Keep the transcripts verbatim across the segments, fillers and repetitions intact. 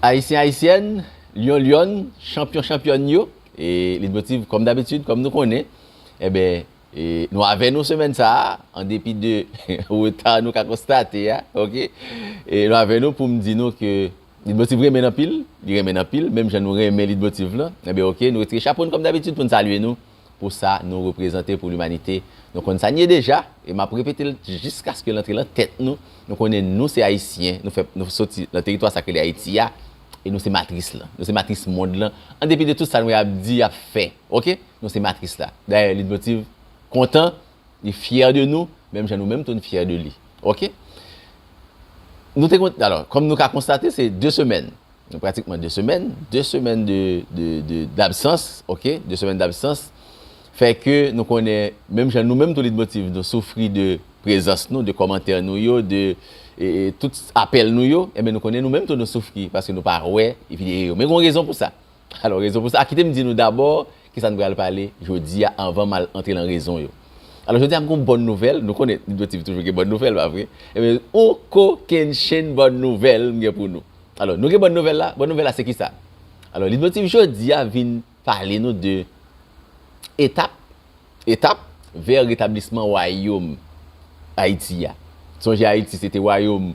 Ayisyen, Ayisyèn, Lyon, Lyòn, chanpyon, chanpyòn yo, e Leitmotiv, kòm dabitid, kòm nou konnen, enben, e nou avè nou semèn sa a, an depi de reta nou ka konstate a, oke? E nou avè nou pou m di nou ke Leitmotiv renmen n anpil, li renmen n anpil, menm jan nou renmen Leitmotiv lan, enben, oke, nou retire chapo n kòm dabitid pou n salye nou. Pou sa nou reprezante pou limanite. Nou konn sa n ye deja, e m ap repete l jiskaske l antre lan tèt nou. Nou konnen nou se Ayisyen, nou fè, nou soti lan teritwa sa k rele Ayiti a, e nou se matris lan. Nou se matris mond lan. An depi de tout sa nou ap di, ap fè, oke? Nou se matris la. Dayè, Leitmotiv kontan, li fyè de nou, menm jan nou menm tou n fyè de li. Oke? Nou te kont-, alò, kòm nou ka konstate, se de semèn. Nou pratikman de semèn, de semèn de, de, de, dabsans, oke? De semèn dabsans. Fè ke nou konnen, menm jan nou menm tou Leitmotiv, nou soufri de prezans nou, de kòmantè nou yo, de, e, e, tout apèl nou yo, enben nou konnen nou menm tou nou soufri, paske nou pa wè videyo yo. Men gon rezon pou sa. Alò, rezon pou sa, kite m di nou dabò, kisa n pral pale jodi a, anvan m al antre lan rezon yo. Alò, jodi a, m gon bòn nouvèl, nou konnen Leitmotiv toujou gen bòn nouvèl, pa vre? Enben, on kokennchenn bòn nouvèl m gen pou nou. Alò, nou gen bòn nouvèl la? Bòn nouvèl la se kisa? Alò, Leitmotiv jodi a vin pale nou de etap, etap vè retablisman wayòm Ayiti a. Sonje Ayiti se te wayòm,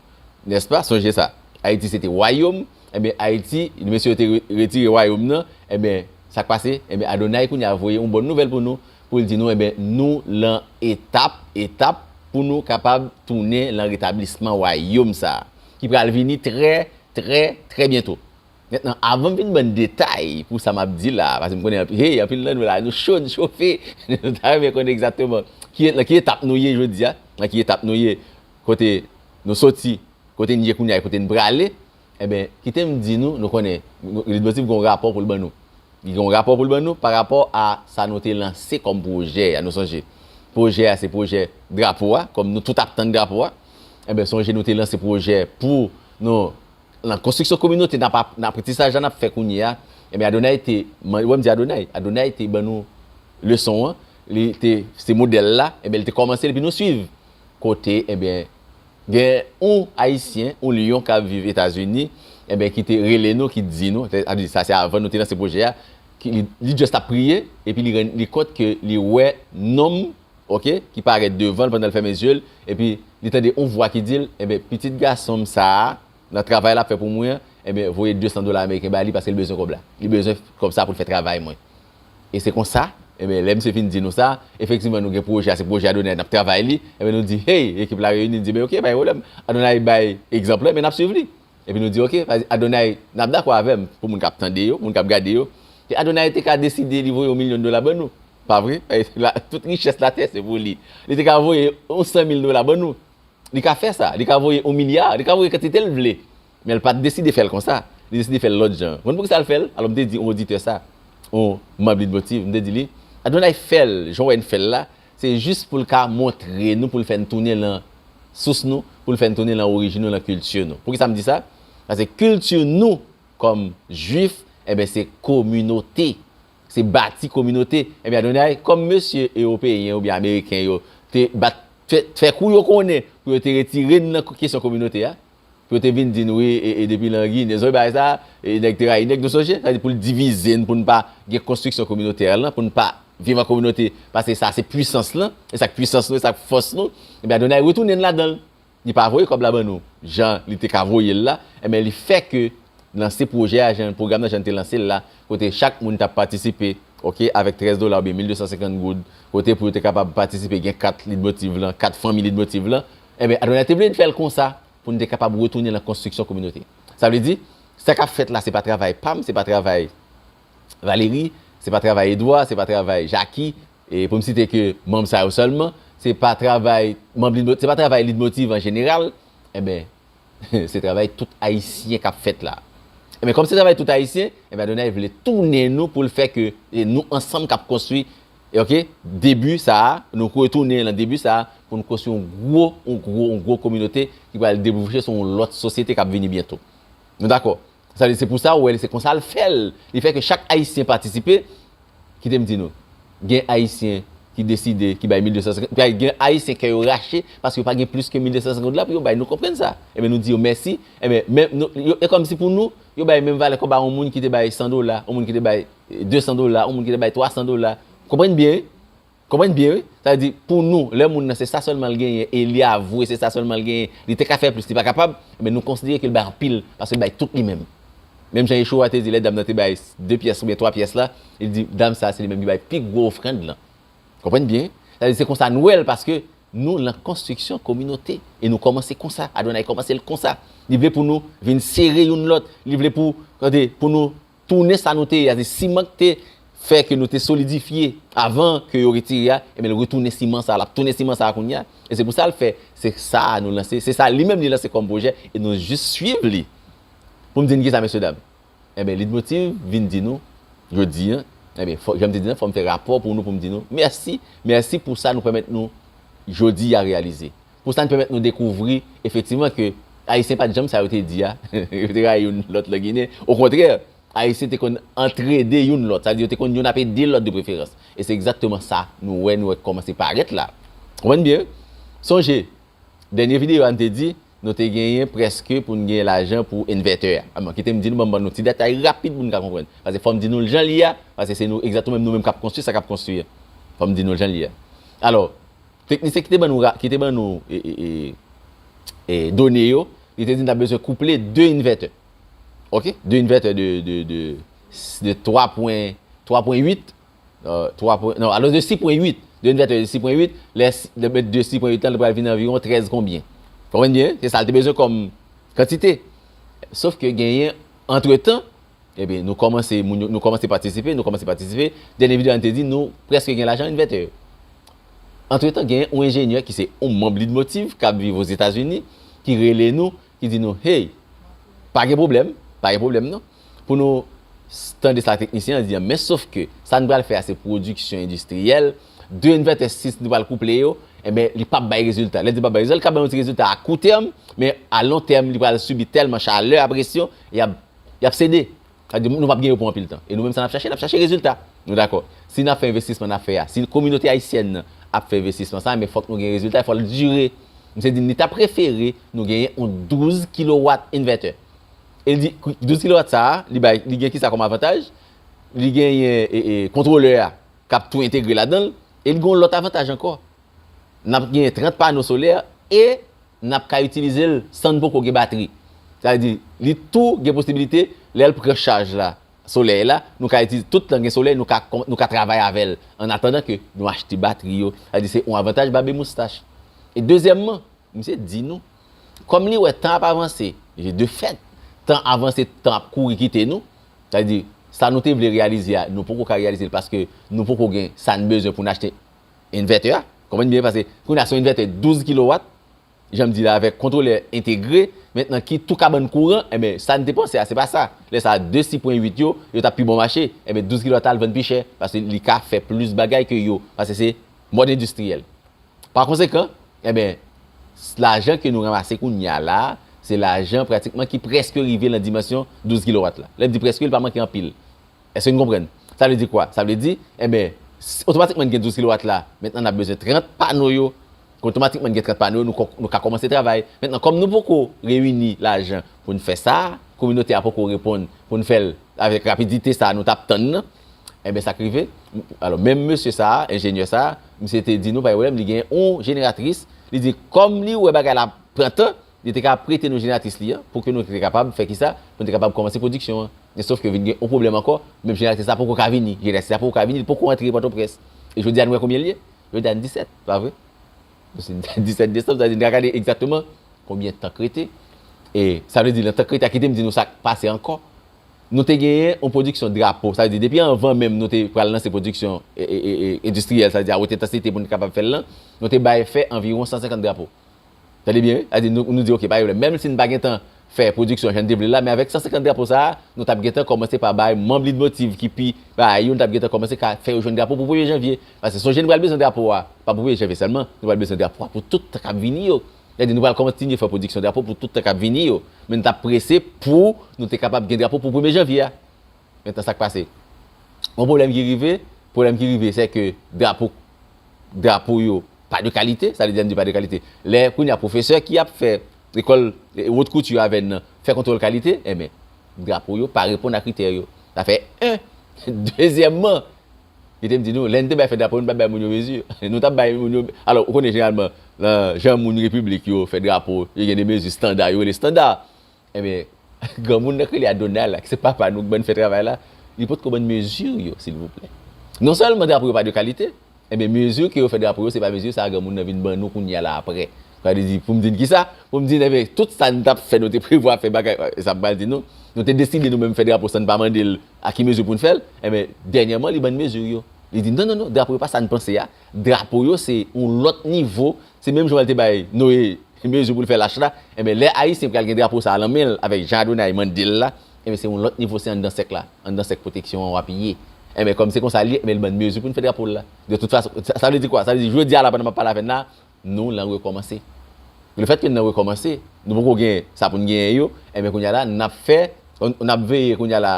nèspa? Sonje sa. Ayiti se te wayòm, enben Ayiti, mesye yo te re-, retire wayòm nan, enben sa k pase? Enben Adonay kounye a voye yon bòn nouvèl pou nou, pou l di nou, enben nou lan etap, etap pou nou kapab tounen lan retablisman wayòm sa a, ki pral vini trè, trè, trè byento. Mentnan, avan m vin ban n detay pou sa m ap di la, paske m konnen anpi-, hey, anpil nan nou la, nou cho, n chofe, nou ta renmen konnen egzakteman ki, nan ki etap nou ye jodi a, nan ki etap nou ye, kote nou soti, kote n ye kounye a, e kote n prale, enben, kite m di nou, nou konnen, nou, Leitmotiv gen yon rapò pou l ban nou. Li gen yon rapò pou l ban nou pa rapò a sa nou te lanse kòm pwojè a, nou sonje. Pwojè a, se pwojè drapo a, kòm nou tout ap tann drapo a. Enben, sonje nou te lanse pwojè pou nou, lan konstriksyon kominote, n ap, nan aprantisaj la n ap fè kounye a. Enben, Adonay te, man-, wè m di Adonay, Adonay te ban nou leson an, li te, se modèl la, enben, li te kòmanse l, epi nou swiv. Kote, enben, gen yon Ayisyen, yon Lyon k ap viv Etazini, enben, ki te rele nou, ki di nou, sa vle di, sa se avan nou te lanse pwojè a, ki, li, li just ap priye, epi li rann li kont ke li wè nonm, oke, ki parèt devan l pandan l fèmen zye l, epi li tande yon vwa ki di l, enben, pitit gason m sa a, nan travay l ap fè pou mwen an, enben, voye de san dola ameriken ba li paske l bezwen kòb la. Li bezwen kòb sa pou l fè travay mwen. E se konsa, enben, lè misye fin di nou sa, efektivman, nou gen pwojè a, se pwojè Adonay n ap travay li, enben, nou di, hey, ekip la reyini, n di, ben, oke, pa gen pwoblèm. Adonay bay egzanp la, men n ap swiv li. Epi nou di, oke, Adonay, n ap dakò avè m pou moun k ap tande yo, moun k ap gade yo. E Adonay te ka deside li voye yon milyon dola ban nou. Pa vre? La, tout richès latè se pou li. Li te ka voye yon san mil dola ban nou. Li ka fè sa. Li ka voye yon milya. Li ka voye kantite l vle. Men l pa t deside fè l konsa. Li deside fè l lòt jan. Konn poukisa l fè l? Alò, m te di yon oditè sa, yon manm Leitmotiv, m te di li, Adonay fè l, jan w wè n fè l la, se jis pou l ka montre nou, pou l fè n tounen lan sous nou, pou l fè n tounen lan orijin nou, lan kilti nou. Poukisa m di sa? Paske kilti nou, kòm Jwif, enben, se kominote. Se bati kominote. Ebyen, Adonay, kòm mesye ewopeyen oubyen ameriken yo te bat, fè, fè kou yo konnen pou yo te retire n nan kesyon kominote a, pou yo te vin di n, wi, e, e depi lan Ginen, zòrye bagay sa, e nèg te rayi nèg, nou sonje? Sa vle di pou l divize n, pou n pa gen konstriksyon kominotè lan, pou n pa viv an kominote, paske sa se pwisans lan, e sa k pwisans nou, e sa k fòs nou. Ebyen, Adonay retounen n ladan l. Li pa voye kòb la ban nou, jan li te ka voye l la, enben, li fè ke lanse pwojè a, jan pwogram nan, jan n te lanse l la, kote chak moun t ap patisipe, oke, avèk trèz dola oubyen mil de san senkant goud, kote pou yo te kapab patisipe, gen kat Leitmotiv lan, kat fanmi Leitmotiv lan, enben, Adonay te vle n fè l konsa, pou n te kapab retounen lan konstriksyon kominote. Sa vle di, sa k ap fèt la, se pa travay pa m, se pa travay Valery, se pa travay Edouard, se pa travay Jacky, e pou m site ke manm sa yo sèlman, se pa travay manm Leitmo-, se pa travay Leitmotiv an jeneral, enben, se travay tout Ayisyen k ap fèt la. Enben, kòm se travay tout Ayisyen, enben, Adonay vle tounen nou pou l fè ke, e nou ansanm k ap konstwi, e oke, debi sa a, nou retounen lan debi sa a, pou n konstwi yon gwo, yon gwo, yon gwo kominote ki pral debouche sou yon lòt sosyete k ap vini byento. Nou dakò? Sa vle di, se pou sa, ou wè, se konsa l fè l. Li fè ke chak Ayisyen patisipe. Kite m di nou, gen Ayisyen ki deside, ki bay mil de san senkant, pa gen Ayisyen kè yo rache, paske yo pa gen plis ke mil de san senkant dola pou yo bay. Nou konprann sa. Ebyen, nou di yo mèsi. Ebyen, men, nou, yo, e kòmsi pou nou, yo bay menm valè kòb a yon moun ki te bay san dola, yon moun ki te bay de san dola, yon moun ki te bay twa san dola. Konprann byen, wi. Konprann byen, wi. Sa vle di, pou nou, lè moun nan, se sa sèlman l genyen, e li avwe, se sa sèlman l genyen, li te ka fè plis, li pa kapab, men nou konsidere ke l bay anpil, paske l bay tout li menm. Menm jan Yechowa te di, lè dam nan te bay de pyès oubyen twa pyès la, li di, dam sa, se li menm ki bay pi gwo ofrann lan. Konprann byen? Sa vle di, se konsa nou wè l, paske nou lan konstriksyon kominote, e nou kòmanse konsa, Adonay kòmanse l konsa. Li vle pou nou vin sere youn lòt, li vle pou, tande, pou nou tounen sa nou te ye a, se siman ki te fè ke nou te solidifye avan ke yo retire a, ebyen, l retounen siman sa, l ap tounen siman sa kounye a. E se pou sa l fè, se sa a nou lanse, se sa li menm li lanse kòm pwojè, e nou jis swiv li. Pou m di n kisa, mesye dam? Ebyen, Leadmotiv vin di nou, jodi a, ebyen, fò, jan m te di nan, fò m fè rapò pou nou, pou m di nou, mèsi, mèsi pou sa nou pèmèt nou, jodi a, reyalize. Pou sa n pèmèt nou dekouvri, efektivman, ke Ayisyen pa t janm sa yo te di a, yo te rayi youn lòt lan Ginen. Okontrè, Ayisyen te konn antrede youn lòt, sa vle di yo te konn youn ap ede lòt de preferans. E se egzakteman sa nou wè, nou wè k kòmanse parèt la. Konprann byen? Sonje, dènye videyo a n te di, nou te genyen prèske pou n genyen lajan pou envètè a. Alò, kite m di nou, ban m ban nou ti detay rapid pou n ka konprann. Paske fò m di nou l jan l ye a, paske se nou egzakteman nou menm k ap konstwi sa k ap konstwi a. Fò m di nou l jan l ye a. Alò, teknisyen ki te ban nou, ra- ki te ban nou e, e, e, e, done yo, li te di n t ap bezwen kouple de envètè. Oke? De envètè de, de, de, de twa pwen, twa pwen uit, euh, twa pwen, non, alò de sis pwen uit, de envètè de sis pwen uit, lè si- de, de sis pwen uit lan, li pral vin anviwon trèz konbyen. Konprann byen? Se sa l te bezwen kòm kantite. Sof ke genyen, antretan, ebyen, nou kòmanse, moun yo, nou kòmanse patisipe, nou kòmanse patisipe. Dènye videyo a n te di, nou prèske gen lajan envètè yo. Antretan, gen yon enjenyè ki se yon manm Leadmotiv k ap viv Ozetazini, ki rele nou, ki di nou, hey, pa gen pwoblèm, pa gen pwoblèm non. Pou nou s- tande sa teknisyen an di an, men sof ke sa n pral fè a se pwodiksyon endistriyèl, de envètè sis nou pral kouple yo, enben, li p ap bay rezilta. Lè l di l p ap bay rezilta, li ka bay yon ti rezilta a kou tèm, men a lon tèm, li pral sibi tèlman chalè a presyon, y ap, y ap sede. Sa vle di, nou p ap gen yo pou anpil tan. E nou menm, sa n ap chache, n ap chache rezilta. Nou dakò. Si n ap fè envestisman n ap fè a, si kominote ayisyèn nan ap fè envestisman sa, men fòk nou gen rezilta, fòk l dire. Misye di n li ta prefere nou genyen yon douz kilowat envètè. E l di, douz kilowat sa a, li bay, li gen kisa kòm avantaj? Li genyen e, e, kontwolè a k ap tou entegre ladan l, e l gen yon lòt avantaj ankò. N ap genyen trant pano solè e n ap ka itilize l san n poko gen batri. Sa vle di, li tou gen posibilite, lè l pran chaj la, solèy la, nou ka itilize, tout tan gen solèy, nou ka, nou ka travay avè l, an atandan ke nou achte batri yo. Sa vle di, se yon avantaj Babe Moustach. E dezyèmman, misye di nou, kòm li wè tan ap avanse, e de fèt, tan avanse, tan ap kouri kite nou, sa vle di, sa nou te vle reyalize a, nou poko ka reyalize l paske nou poko gen sa n bezwen pou n achte envètè a. Konprann byen, paske kounye a se yon envètè douz kilowat, jan m di la, avèk kontwolè entegre, mentnan ki tou ka ban n kouran, enben, sa n te panse a, se pa sa. Lè sa a, de sis pwen uit yo, yo t ap pi bon mache. Enben, douz kilowat la, l vann pi chè, paske li ka fè plis bagay ke yo, paske se mòd endistriyèl. Pa konsekan, enben, s- lajan ke nou ranmase kounye a la, se lajan pratikman ki prèske rive nan dimansyon douz kilowat la. Lè m di prèske, li pa manke anpil. Èske n konprann? Sa vle di kwa? Sa vle di, enben, s- otomatikman n gen douz kilowat la, mentnan n ap bezwen trant pano yo. Otomatikman n gen trant pano yo, nou, kò- nou ka kòmanse travay. Mentnan, kòm nou poko reyini lajan pou n fè sa, kominote a poko reponn pou n fè l avèk rapidite sa a nou t ap tann nan, enben, sa k rive, alò, menm mesye sa a, enjenyè sa a, misye te di nou, pa gen pwoblèm, li gen yon jeneratris, li di, kòm li wè bagay la pran tan, li te ka prete nou jeneratris li an, pou ke nou te kapab fè kisa? Pou nou te kapab kòmanse pwodiksyon an. Men sof ke vin gen yon pwoblèm ankò, menm jeneratris la poko ka vini. Jeneratris la poko ka vini, li poko antre Pòtoprens. E jodi a, nou wè konbyen l ye? Jodi a, n disèt, pa vre? Paske n disèt desanm, sa vle di n ka gade egzakteman konbyen tan k rete. E sa vle di, nan tan k rete a, kite m di nou sa k pase ankò. Nou te genyen yon pwodiksyon drapo. Sa vle di, depi anvan menm nou te pral lanse pwodiksyon e, e, e, e, endistriyèl, sa vle di a wot entansite pou nou kapab fè l lan, nou te bay fè anviwon san senkant drapo. Tande byen, wi. Sa vle di, nou, nou di, oke, pa gen pwoblèm. Menm si n pa gentan fè pwodiksyon jan n te vle l la, men avèk san senkant drapo sa a, nou t ap gentan kòmanse pa bay manm Leadmotiv ki pi bay yo, nou t ap gentan kòmanse ka fè yo jwenn drapo pou premye janvye. Paske sonje, nou pral bezwen drapo a, pa pou premye janvye sèlman, nou pral bezwen drapo a pou tout tan k ap vini yo. Sa vle di, nou pral kontinye fè pwodiksyon drapo pou tout tan k ap vini yo. Men nou t ap prese pou nou te kapab gen drapo pou premye janvye a. Mentnan, sa k pase? Yon pwoblèm ki rive, pwoblèm ki rive, se ke drapo drapo yo pa de kalite, sa vle di, lè m di pa de kalite, lè kounye a pwofesè ki ap fè lekòl, e, wot kouti yo avè n nan fè kontwòl kalite, enben, drapo yo pa reponn a kritè yo. Sa fè en. Dezyèmman, kite m di nou, lè n te bay fè drapo, nou pa t bay moun yo mezi. Nou t ap bay moun yo, alò, ou konnen jeneralman, nan jan moun repiblik yo fè drapo, yo gen de mezi estanda, yo rele estanda. Enben, granmoun nan k rele Adonay la, ki se papa nou k ban n fè travay la, li potko ban n mezi yo, silvouplè. Non sèlman drapo yo pa de kalite, enben, mezi ke yo fè drapo yo, se pa mezi sa granmoun nan vin ban nou kounye a la apre. Sa vle di, pou m di n kisa? Pou m di n, enben, tout sa n t ap fè, nou te prevwa fè bagay, sa m pral di nou, nou te deside nou menm fè drapo san n pa mande l a ki mezi pou n fè l, enben, dènyèman, li ban n mezi yo. Li di, non, non, non, drapo yo pa sa n panse a. Drapo yo se yon lòt nivo. Se menm jan w te bay Noye mezi pou l fè lach la. Enben, lè Ayisyen pral gen drapo sa a nan men l, avèk jan Adonay mande l la, enben, se yon lòt nivo, se anndan sèk la, anndan sèk pwoteksyon an w ap ye. Enben, kòm se konsa l ye, enben, l ban n mezi pou n fè drapo l la. De tout fason, sa, sa vle di kwa? Sa vle di, jodi a la, pandan m ap pale avè n la, nou lan rekòmanse. Lefètke n lan rekòmanse, nou poko gen sa pou n genyen yo, enben, kounye a la, n ap fè, n, n ap veye kounye a la,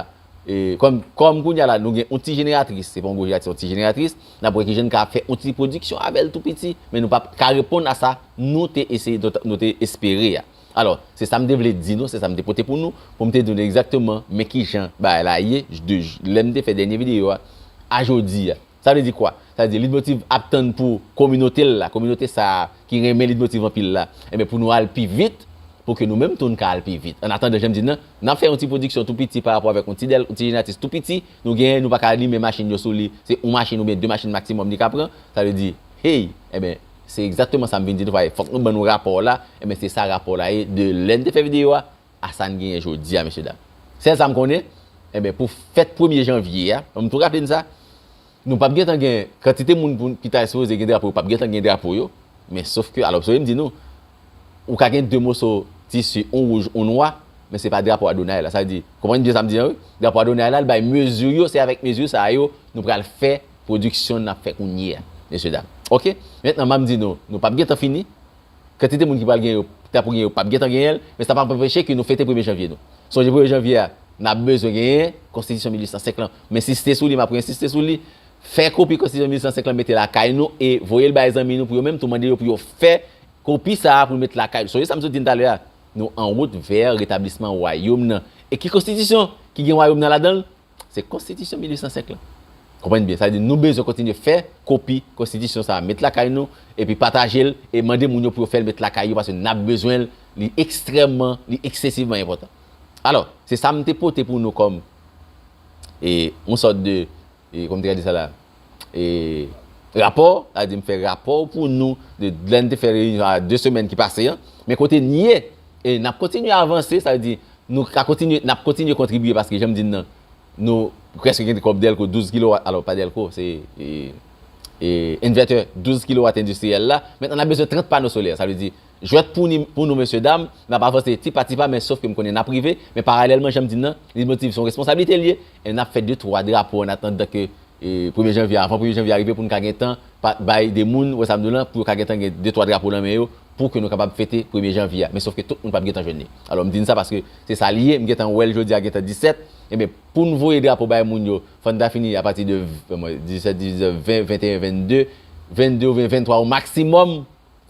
e, kòm, kòm kounye a la, nou gen yon ti jeneratris, se pa yon gwo jeneratris, se yon ti jeneratris, n ap wè kijan n ka fè yon ti pwodiksyon avè l tou piti, men nou p ap ka reponn a sa nou te eseye, nou te, nou te espere a. Alò, se sa m te vle di nou, se sa m te pote pou nou, pou m te di nou egzakteman, men kijan bagay la ye, de, lè m te fè dènye videyo a, a jodi a. Sa vle di kwa? Sa vle di Leitmotiv ap tann pou kominote l la, kominote sa a ki renmen Leitmotiv anpil la, enben, pou nou al pi vit, pou ke nou menm tou n ka al pi vit. An atandan, jan m di n nan, n ap fè yon ti pwodiksyon tou piti pa rapò avèk yon ti dèl, yon ti jeneratris tou piti, nou genyen, nou pa ka limen machin yo sou li, se yon machin oubyen de machin maksimòm li ka pran, sa vle di, hey, enben, se egzakteman sa m vin di nou, fòk nou ban nou rapò la, enben, se sa rapò la ye, de lè n te fè videyo a, a sa n genyen jodi a, mesye dam. Sèl sa m konnen, enben, pou fèt premye janvye a, m tou raple n sa, nou p ap gentan gen kantite moun pou, ki ta sipoze gen drapo yo, p ap gentan gen drapo yo, men sof ke, alò, sonje m di nou, ou ka gen de moso tisi, yon wouj, yon nwa, men se pa drapo Adonay la. Sa vle di, konprann byen sa m di an, wi? Drapo Adonay la, l bay mezi yo, se avèk mezi sa yo, nou pral fè pwodiksyon n ap fè kounye a, mesye dam. Oke? Mentnan, m ap di nou, nou p ap gentan fini, kantite moun ki pral gen yo, ta pou gen yo, p ap gentan genyen l, men sa p ap anpeche ke nou fete premye janvye nou. Sonje premye janvye a, n ap bezwen genyen konstitisyon mil uit san senk lan. M ensiste sou li, m ap rensiste sou li. Fè kopi konstitisyon mil uit san senk lan, mete lakay nou e voye l bay zanmi nou pou yo menm tou mande yo pou yo fè kopi sa a pou l met lakay nou. Sonje sa m sot di n talè a, nou an wout vè retablisman wayòm nan. E ki konstitisyon ki gen wayòm nan ladan l? Se konstitisyon mil uit san senk lan. Konprann byen, sa vle di nou bezwen kontinye fè kopi konstitisyon sa a, met lakay nou, epi pataje l, e mande moun yo pou yo fè l met lakay yo, paske n ap bezwen l, li ekstrèmman, li eksesivman enpòtan. Alò, se sa m te pote pou nou kòm, e, yon sòt de, e, kòman m te ka di sa la, e, rapò, sa vle di m fè rapò pou nou de, de lè n te fè reyinyon a de semèn ki pase an, men kote n ye, e n ap kontinye avanse, sa vle di, nou ka kontinye, n ap kontinye kontribye paske jan m di n nan, nou prèske gen kòb Dèlko douz kilowat, alò pa Dèlko, se, e, e, envètè douz kilowat endistriyèl la. Mentnan, n ap bezwen trant pano solè, sa vle di, jwèt pou ni, pou nou, mesye dam, n ap avanse ti pa ti pa, men sof ke m konnen n ap rive, men paralèlman, jan m di n nan, Leitmotiv se yon responsablite l ye, e n ap fè de twa drapo an atandan ke e, premye janvye, avan premye janvye a rive pou n ka gen tan pa, bay de moun, wè sa m di w lan, pou yo ka gen tan gen de twa drapo nan men yo, pou ke nou kapab fete premye janvye a. Men sof ke tout moun p ap gen tan jwenn li. Alò, m di n sa paske se sa l ye, m gen tan wè l jodi a gen tan disèt. Enben, pou n voye drapo bay moun yo, fò n ta fini apati de, kòman, disèt, diznèf, ven, venteyen, vennde, vennde oubyen venntwa o maksimòm.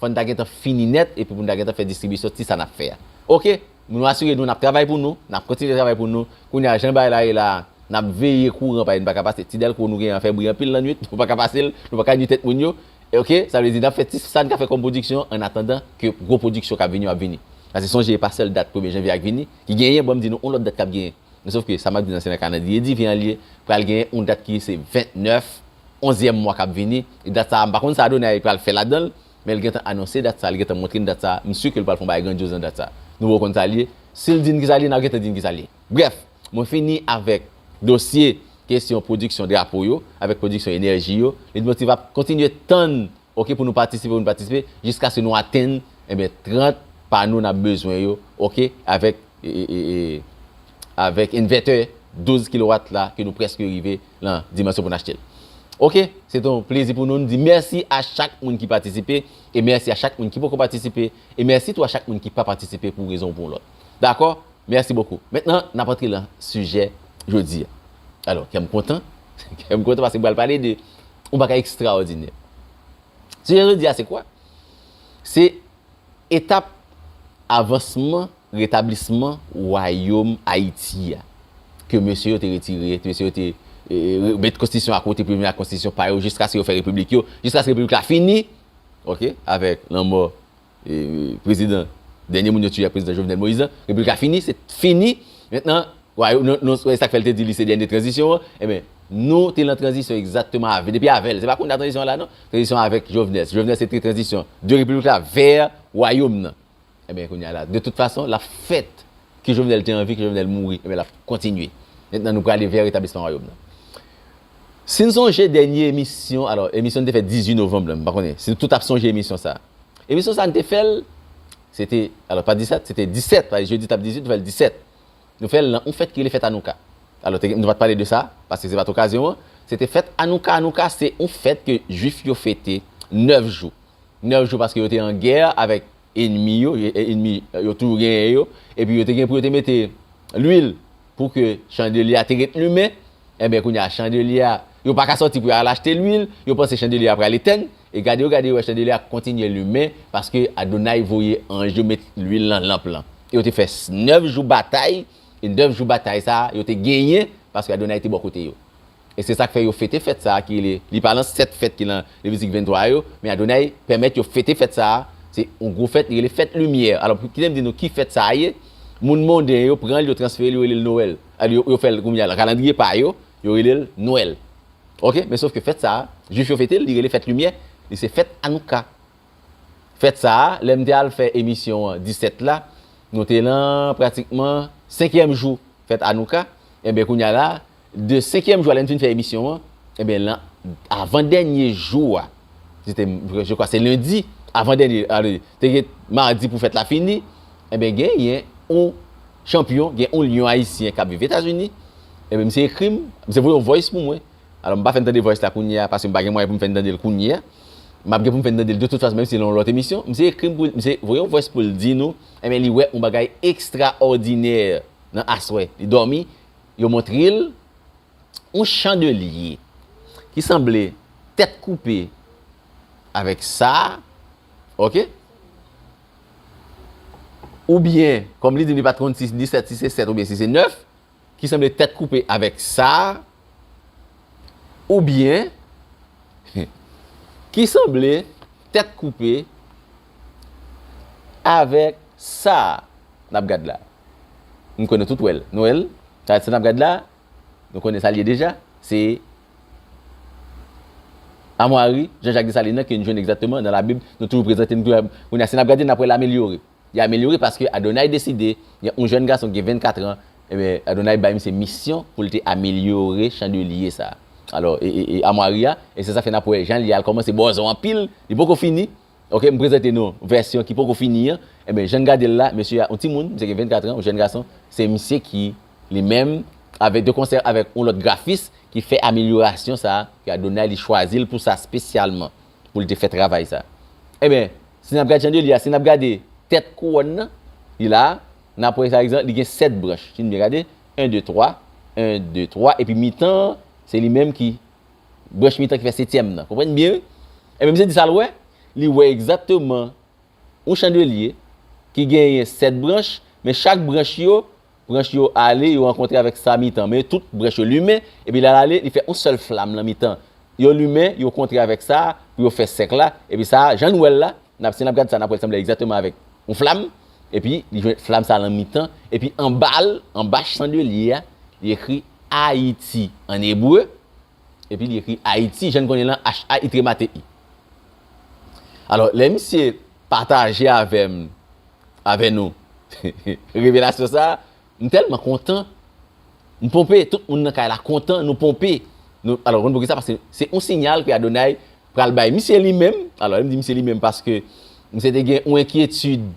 Fò n ta gentan fini nèt, epi pou n ta gentan fè distribisyon ti sa n ap fè a. Oke, nou asire nou n ap travay pou nou, n ap kontinye travay pou nou. Kounye a, jan bagay la ye la, n ap veye kouran, paske n pa ka pase ti Dèlko nou genyen an fè bri anpil lannwit, nou pa ka pase l, nou pa ka nwi tèt moun yo. E oke, sa vle di n ap fè ti sa n ka fè kòm pwodiksyon, an atandan ke gwo pwodiksyon k ap vini yo ap vini. Paske sonje, e pa sèl dat premye janvye a k vini, ki genyen, bon, m di nou, yon lòt dat k ap genyen. Men sof ke sa m ap di nan se nan kalandriye diven an l ye, pral genyen yon dat ki se vennèf, onzyèm mwa k ap vini. E dat sa a, m pa konn sa Adonay pral fè ladan l, men l gentan anonse dat sa a, li gentan montre n dat sa a. M si ke l pral fè yon bagay grandyoz nan dat sa a. Nou poko konn sa l ye. Si l di n ki sa l ye, n a gentan di n ki sa l ye. Brèf, mwen fini avèk dosye kesyon pwodiksyon drapo yo, avèk pwodiksyon enèji yo. Leitmotiv ap kontinye tann, oke, pou nou patisipe, pou nou patisipe, jiskaske nou atenn, enben, trant pano n ap bezwen yo, oke, avèk, e, e, e, e, avèk envètè douz kilowat la, ke nou prèske rive nan dimansyon pou n achte l. Oke, se te yon plezi pou nou. Nou di mèsi a chak moun ki patisipe, e mèsi a chak moun ki poko patisipe, e mèsi tou a chak moun ki pa patisipe pou yon rezon ou pou yon lòt. Dakò? Mèsi bokou. Mentnan, n ap antre nan sijè jodi a. Alò, kè m kontan. Kè m kontan paske m pral pale de yon bagay ekstraòdinè. Ti Jan Jodi a, se kwa? Se etap avansman, retablisman wayòm Ayiti a. Ke mesye yo te retire, mesye yo te e, met konstitisyon akote pou yo vin ak konstitisyon pa yo, jiskaske yo fè repiblik yo, jiskaske repiblik la fini, oke, avèk lanmò e, prezidan, dènye moun yo tiye a prezidan Jovenel Moïse lan, repiblik la fini, se fini. Mentnan, wè, nou, nou, wè sa k fè l te di li se dènye tranzisyon an, ebyen, nou te lan tranzisyon egzakteman avè, depi avè l, se pa kounye a tranzisyon an la non, tranzisyon avèk Jovenel, Jovenel se te tranzisyon de repiblik la vè wayòm nan. Ebyen, kounye a la, de tout fason, l ap fèt. Ke Jovenel te anvi, ke Jovenel mouri, ebyen, l ap kontinye. Mentnan, nou prale vè retablisman wayòm nan. Si n sonje dènye emisyon, alò, emisyon n te fè dizuit novanm lan, m pa konnen si nou tout ap sonje emisyon sa. Emisyon sa, n te fè l, se te, alò, pa disèt, se te disèt, pa jedi t ap dizuit, nou fè l disèt. Nou fè l nan yon fèt ki rele fèt Anouka. Alò, te, nou pa t pale de sa, paske se pa t okazyon an. Se te fèt Anouka. Anouka, se yon fèt ke Jwif yo fete nèf jou. Nèf jou paske yo te an gè avèk enmi yo, e, e, enmi yo toujou genyen yo, epi yo te gen pou yo te mete lwil pou ke chandelye a te ret limen, enben kounye a chandelye a, yo pa ka sòti pou yo al achte lwil, yo panse chandelye a pral etèn, e gade yo, gade yo wè chandelye a kontinye limen, paske Adonay voye anj yo met lwil nan lanp lan. E yo te fè s-, nèf jou batay, e nèf jou batay sa a, yo te genyen, paske Adonay te bò kote yo. E se sa k fè yo fete fèt sa a ki rele, li pa lan sèt fèt ki lan Levitik venntwa yo, men Adonay pèmèt yo fete fèt sa a, se yon gwo fèt, li rele fèt limyè. Alò, pou, kite m di nou ki fèt sa a ye, moun monden yo pran l, yo transfere l, yo rele l Nwèl. Alò, yo, yo fè l kounye a lan kalandriye pa yo, yo rele l Nwèl. Oke? Men sof ke fèt sa a, Jwif yo fete l, li rele fèt limyè, li se fèt Anouka. Fèt sa a, lè m te al fè emisyon an disèt la, nou te lan pratikman senkyèm jou fèt Anouka. Enben, kounye a la, de senkyèm jou a, lè n fin fè emisyon an, enben, lan, avan dènye jou a, se te, je crois, se lendi, avan dènye, alò, te gen madi pou fèt la fini, enben, genyen yon chanpyon, gen yon lyon ayisyen k ap viv Etazini, enben, misye ekri m, misye voye yon voice pou mwen. Alò, m pa fè n tande voice la kounye a, paske m pa gen mwayen pou m fè n tande l kounye a. M ap gen pou m fè n tande l de tout fason, menm si se nan yon lòt emisyon. Misye ekri m pou, misye voye yon voice pou l di nou, enben, li wè yon bagay ekstraòdinè nan aswè. Li dòmi, yo montre l yon chandelye ki sanble tèt koupe avèk sa, oke? Oubyen, kòm li di m li pa t konn si disèt, si se sèt oubyen si se nèf, ki sanble tèt koupe avèk sa, oubyen ki sanble tèt koupe avèk sa n ap gad la. M kwè nou tout wè l. Nou wè l? Sa, sa n ap gad la, nou konnen sa l ye deja. Se amwari Jean Jacques Dessalines nan ke n jwenn egzakteman nan Labib. Nou toujou prezante, nou toujou, kounye a, si n ap gade, n ap wè l amelyore. Li amelyore paske Adonay deside, gen yon jèn gason ki gen vennkat an, ebyen, Adonay bay misye misyon pou l te amelyore chandelye sa. Alò, e, e, e amwari a, e se sa fè n ap wè jan li al kòmanse bòzò anpil, li poko fini. Oke, m prezante nou vèsyon ki poko fini an. Ebyen, jan n gade l la, mesye a, yon timoun, misye gen vennkat an, yon jèn gason, se misye ki, li menm, avèk, de konsè avèk yon lòt grafis, ki fè amelyorasyon sa a, ke Adonay li chwazi l pou sa espesyalman, pou l te fè travay sa. Ebyen, si n ap gade chandelye a, si n ap gade tèt kouwòn nan, li la, n ap wè, pa egzanp, li gen sèt branch. Si n byen gade, en, de, twa, en, de, twa, epi mitan an, se li menm ki, branch mitan ki fè setyèm nan. Konprann byen, wi? Ebyen, misye di sa l wè, li wè egzakteman yon chandelye ki genyen sèt branch, men chak branch yo, branch yo ale, yo rankontre avèk sa mitan, men tout branch yo limen, epi lè l ale, li fè yon sèl flam nan mitan. Yo limen, yo kontre avèk sa, pou yo fè sèk la, epi sa, jan n wè l la, n ap, si n ap gade sa, n ap wè l sanble egzakteman avèk yon flam, epi li jwenn flam sa nan mitan, epi anba l, anba chandelye a, li ekri Ayiti an ebre, epi li ekri Ayiti, jan n konnen lan, H A Y T I. Alò, lè misye pataje avè m, avè nou, revelasyon sa, m tèlman kontan, m ponpe, tout moun nan kay la kontan, nou ponpe. Nou, alò, konn poukisa? Paske se yon siyal ke Adonay pral bay. Misye li menm, alò, lè m di misye li menm, paske misye te gen yon enkyetid,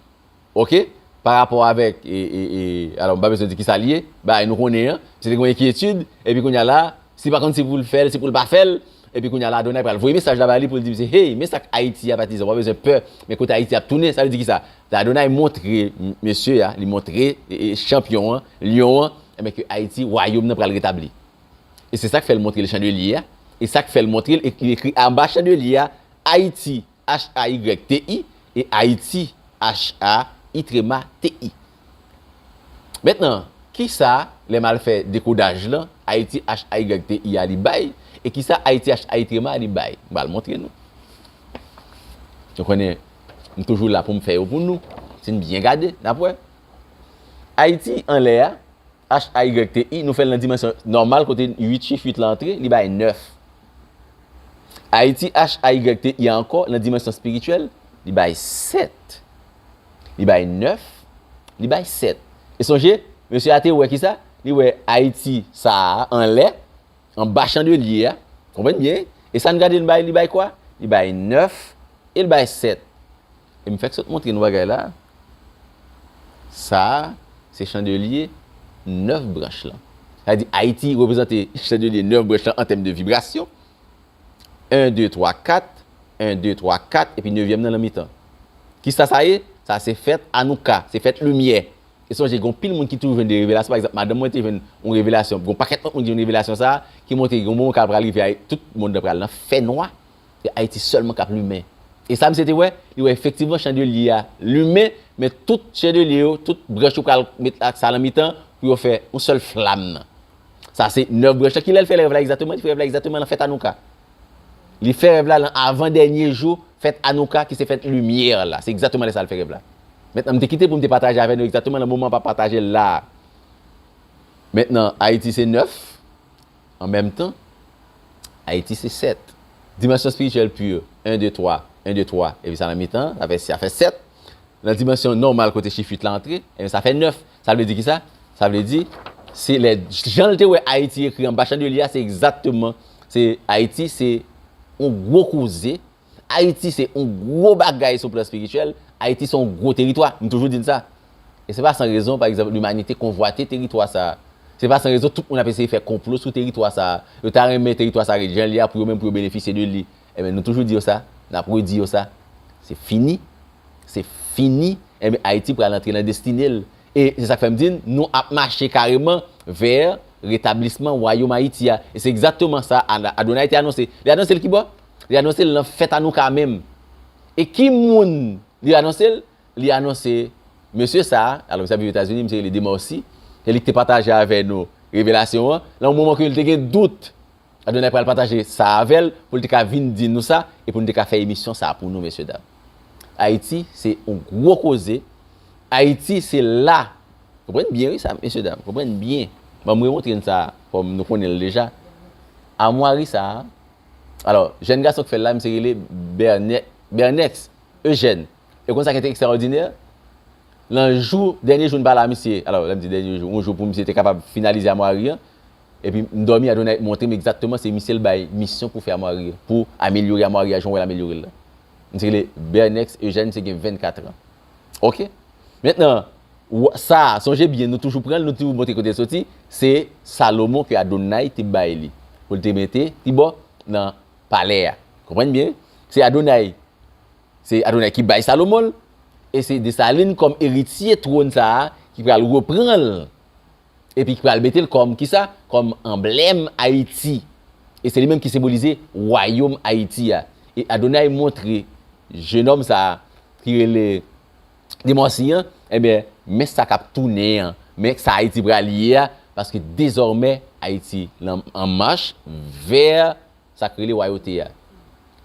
oke, pa rapò avèk, e, e, e, alò, m pa bezwen di kisa l ye, bagay nou konnen an, misye te gen yon enkyetid, epi kounye a la, si pa konn si pou l fè l, si pou l pa fè l, epi kounye a la, Adonay pral voye mesaj la bay li pou l di misye, hey, men sa k Ayiti a, patizan, w pa bezwen pè, men kote Ayiti ap tounen, sa vle di kisa? Adonay montre m-, mesye a, li montre, e, e, chanpyon an, lyon an, enben ke Ayiti, wayòm nan pral retabli. E se sa k fè l montre l chandelye a, e sa k fè l montre l, e li ekri anba chandelye a, Ayiti, H A Y T I, e Ayiti, H A Y T I. Mentnan, kisa, lè m al fè dekodaj lan, Ayiti, H A Y T I a li bay, e kisa Ayiti, H A Y T I a li bay? M pral montre nou. Nou konnen, m toujou la pou m fè yo pou nou. Si n byen gade, n ap wè. Ayiti anlè a, H A Y T I, nou fè l nan dimansyon nòmal, kote uit chif uit la antre, li bay nèf. Ayiti, H A Y T I a ankò, nan dimansyon espirityèl, li bay sèt. Li bay nèf, li bay sèt. E sonje, mesye a te wè kisa? Li wè Ayiti sa a anlè, anba chandelye a. Konprann byen? E sa n gade n bay, li bay kwa? Li bay nèf e l bay sèt. E m fèk sot montre nou bagay la. Sa a, se chandelye nèf branch lan. Sa vle di, Ayiti reprezante chandelye nèf branch lan an tèm de vibrasyon. En, de, twa, kat. En, de, twa, kat. Epi nevyèm nan nan mitan. Kisa sa ye? Sa se fèt Anouka. Se fèt limyè. E sonje, gen pil moun ki toujou jwenn de revelasyon. Pa egzanp, madanm mwen te jwenn yon revelasyon. Gen pakèt lòt moun ki jwenn revelasyon sa a, ki montre gen yon moman k ap pral rive, tout mond nan pral nan fènwa. Se Ayiti sèlman k ap limen. E sa misye te wè, li wè efektivman chandelye a limen, men tout chandelye yo, tout branch yo pral met ak sa nan mitan pou yo fè yon sèl flam nan. Sa se nèf branch lan. Kilè l fè rèv la egzakteman? Li fè rèv la egzakteman nan fèt Anouka. Li fè rèv la nan avan dènye jou fèt Anouka, ki se fèt limyè la. Se egzakteman lè sa l fè rèv la. Mentnan, m te kite pou m te pataje avè nou egzakteman nan moman m ap pataje l la a. Mentnan, Ayiti se nèf. An menm tan, Ayiti se sèt. Dimansyon espirityèl pi, en, de, twa, en, de, twa, epi sa nan mitan, sa fè, sa fè sèt. Nan dimansyon nòmal kote chif uit la antre, ebyen, sa fè nèf. Sa vle di kisa? Sa vle di, se lè jan l te wè Ayiti ekri anba chandelye a, se egzakteman, se Ayiti, se yon gwo koze. Ayiti se yon gwo bagay sou plan espirityèl. Ayiti se yon gwo teritwa. M toujou di n sa. E se pa san rezon, pa egzanp, limanite konvwate teritwa sa a. Se pa san rezon tout moun ap eseye fè konplo sou teritwa sa a. Yo ta renmen teritwa sa a ret jan l ye a pou yo menm pou yo benefisye de li. Ebyen, nou toujou di yo sa, n ap redi yo sa. Se fini. Se fini. Ebyen, Ayiti pral antre nan destine l. E se sa k fè m di n, nou ap mache kareman vè retablisman wayòm Ayiti a. E se egzakteman sa Ad-, Adonay te anonse. Li anonse l kibò? Li anonse l nan fèt Anouka menm. E ki moun li anonse l? Li anonse mesye sa a, alò, misye ap viv Etazini, misye rele Demorsi. Se li ki te pataje avè nou revelasyon an, nan yon moman ke l te gen dout. Adonay pral pataje sa avè l, pou l te ka vin di nou sa, e pou nou te ka fè emisyon sa a pou nou, mesye dam. Ayiti, se yon gwo koze. Ayiti, se la. Konprann byen, wi, sa, mesye dam. Konprann byen. Ban m remontre n sa, kòm nou konnen l deja. Amwari sa a, alò, jèn gason k fè l la, misye rele Bènè-, Bènèks Ejèn. E konn sa ki te ekstraòdinè? Nan jou, dènye jou n pale a misye, alò, lè m di dènye jou, yon jou pou misye te kapab finalize amwari an, epi m dòmi, Adonay montre m egzakteman se misye l bay misyon pou fè amwari an, pou amelyore amwari a, jan w wè l amelyore l la. Misye rele Bènèks Ejèn, misye gen vennkat an. Oke? Mentnan, w-, sa, sonje byen, nou toujou pran l, nou toujou montre kote l soti, se Salomon ke Adonay te bay li, pou l te mete kibò nan palè a. Konprann byen? Se Adonay Se Adonay ki bay Salomon l, e se Desalin kòm eritye twòn sa a ki pral repran l, epi ki pral mete l kòm kisa? Kòm anblèm Ayiti. E se li menm ki senbolize wayòm Ayiti a. E Adonay montre jenòm sa a ki rele Demorsi an, ebyen, men sa k ap tounen an, men sa Ayiti pral ye a, paske dezòmè Ayiti lan an mach vè sa k rele wayote a.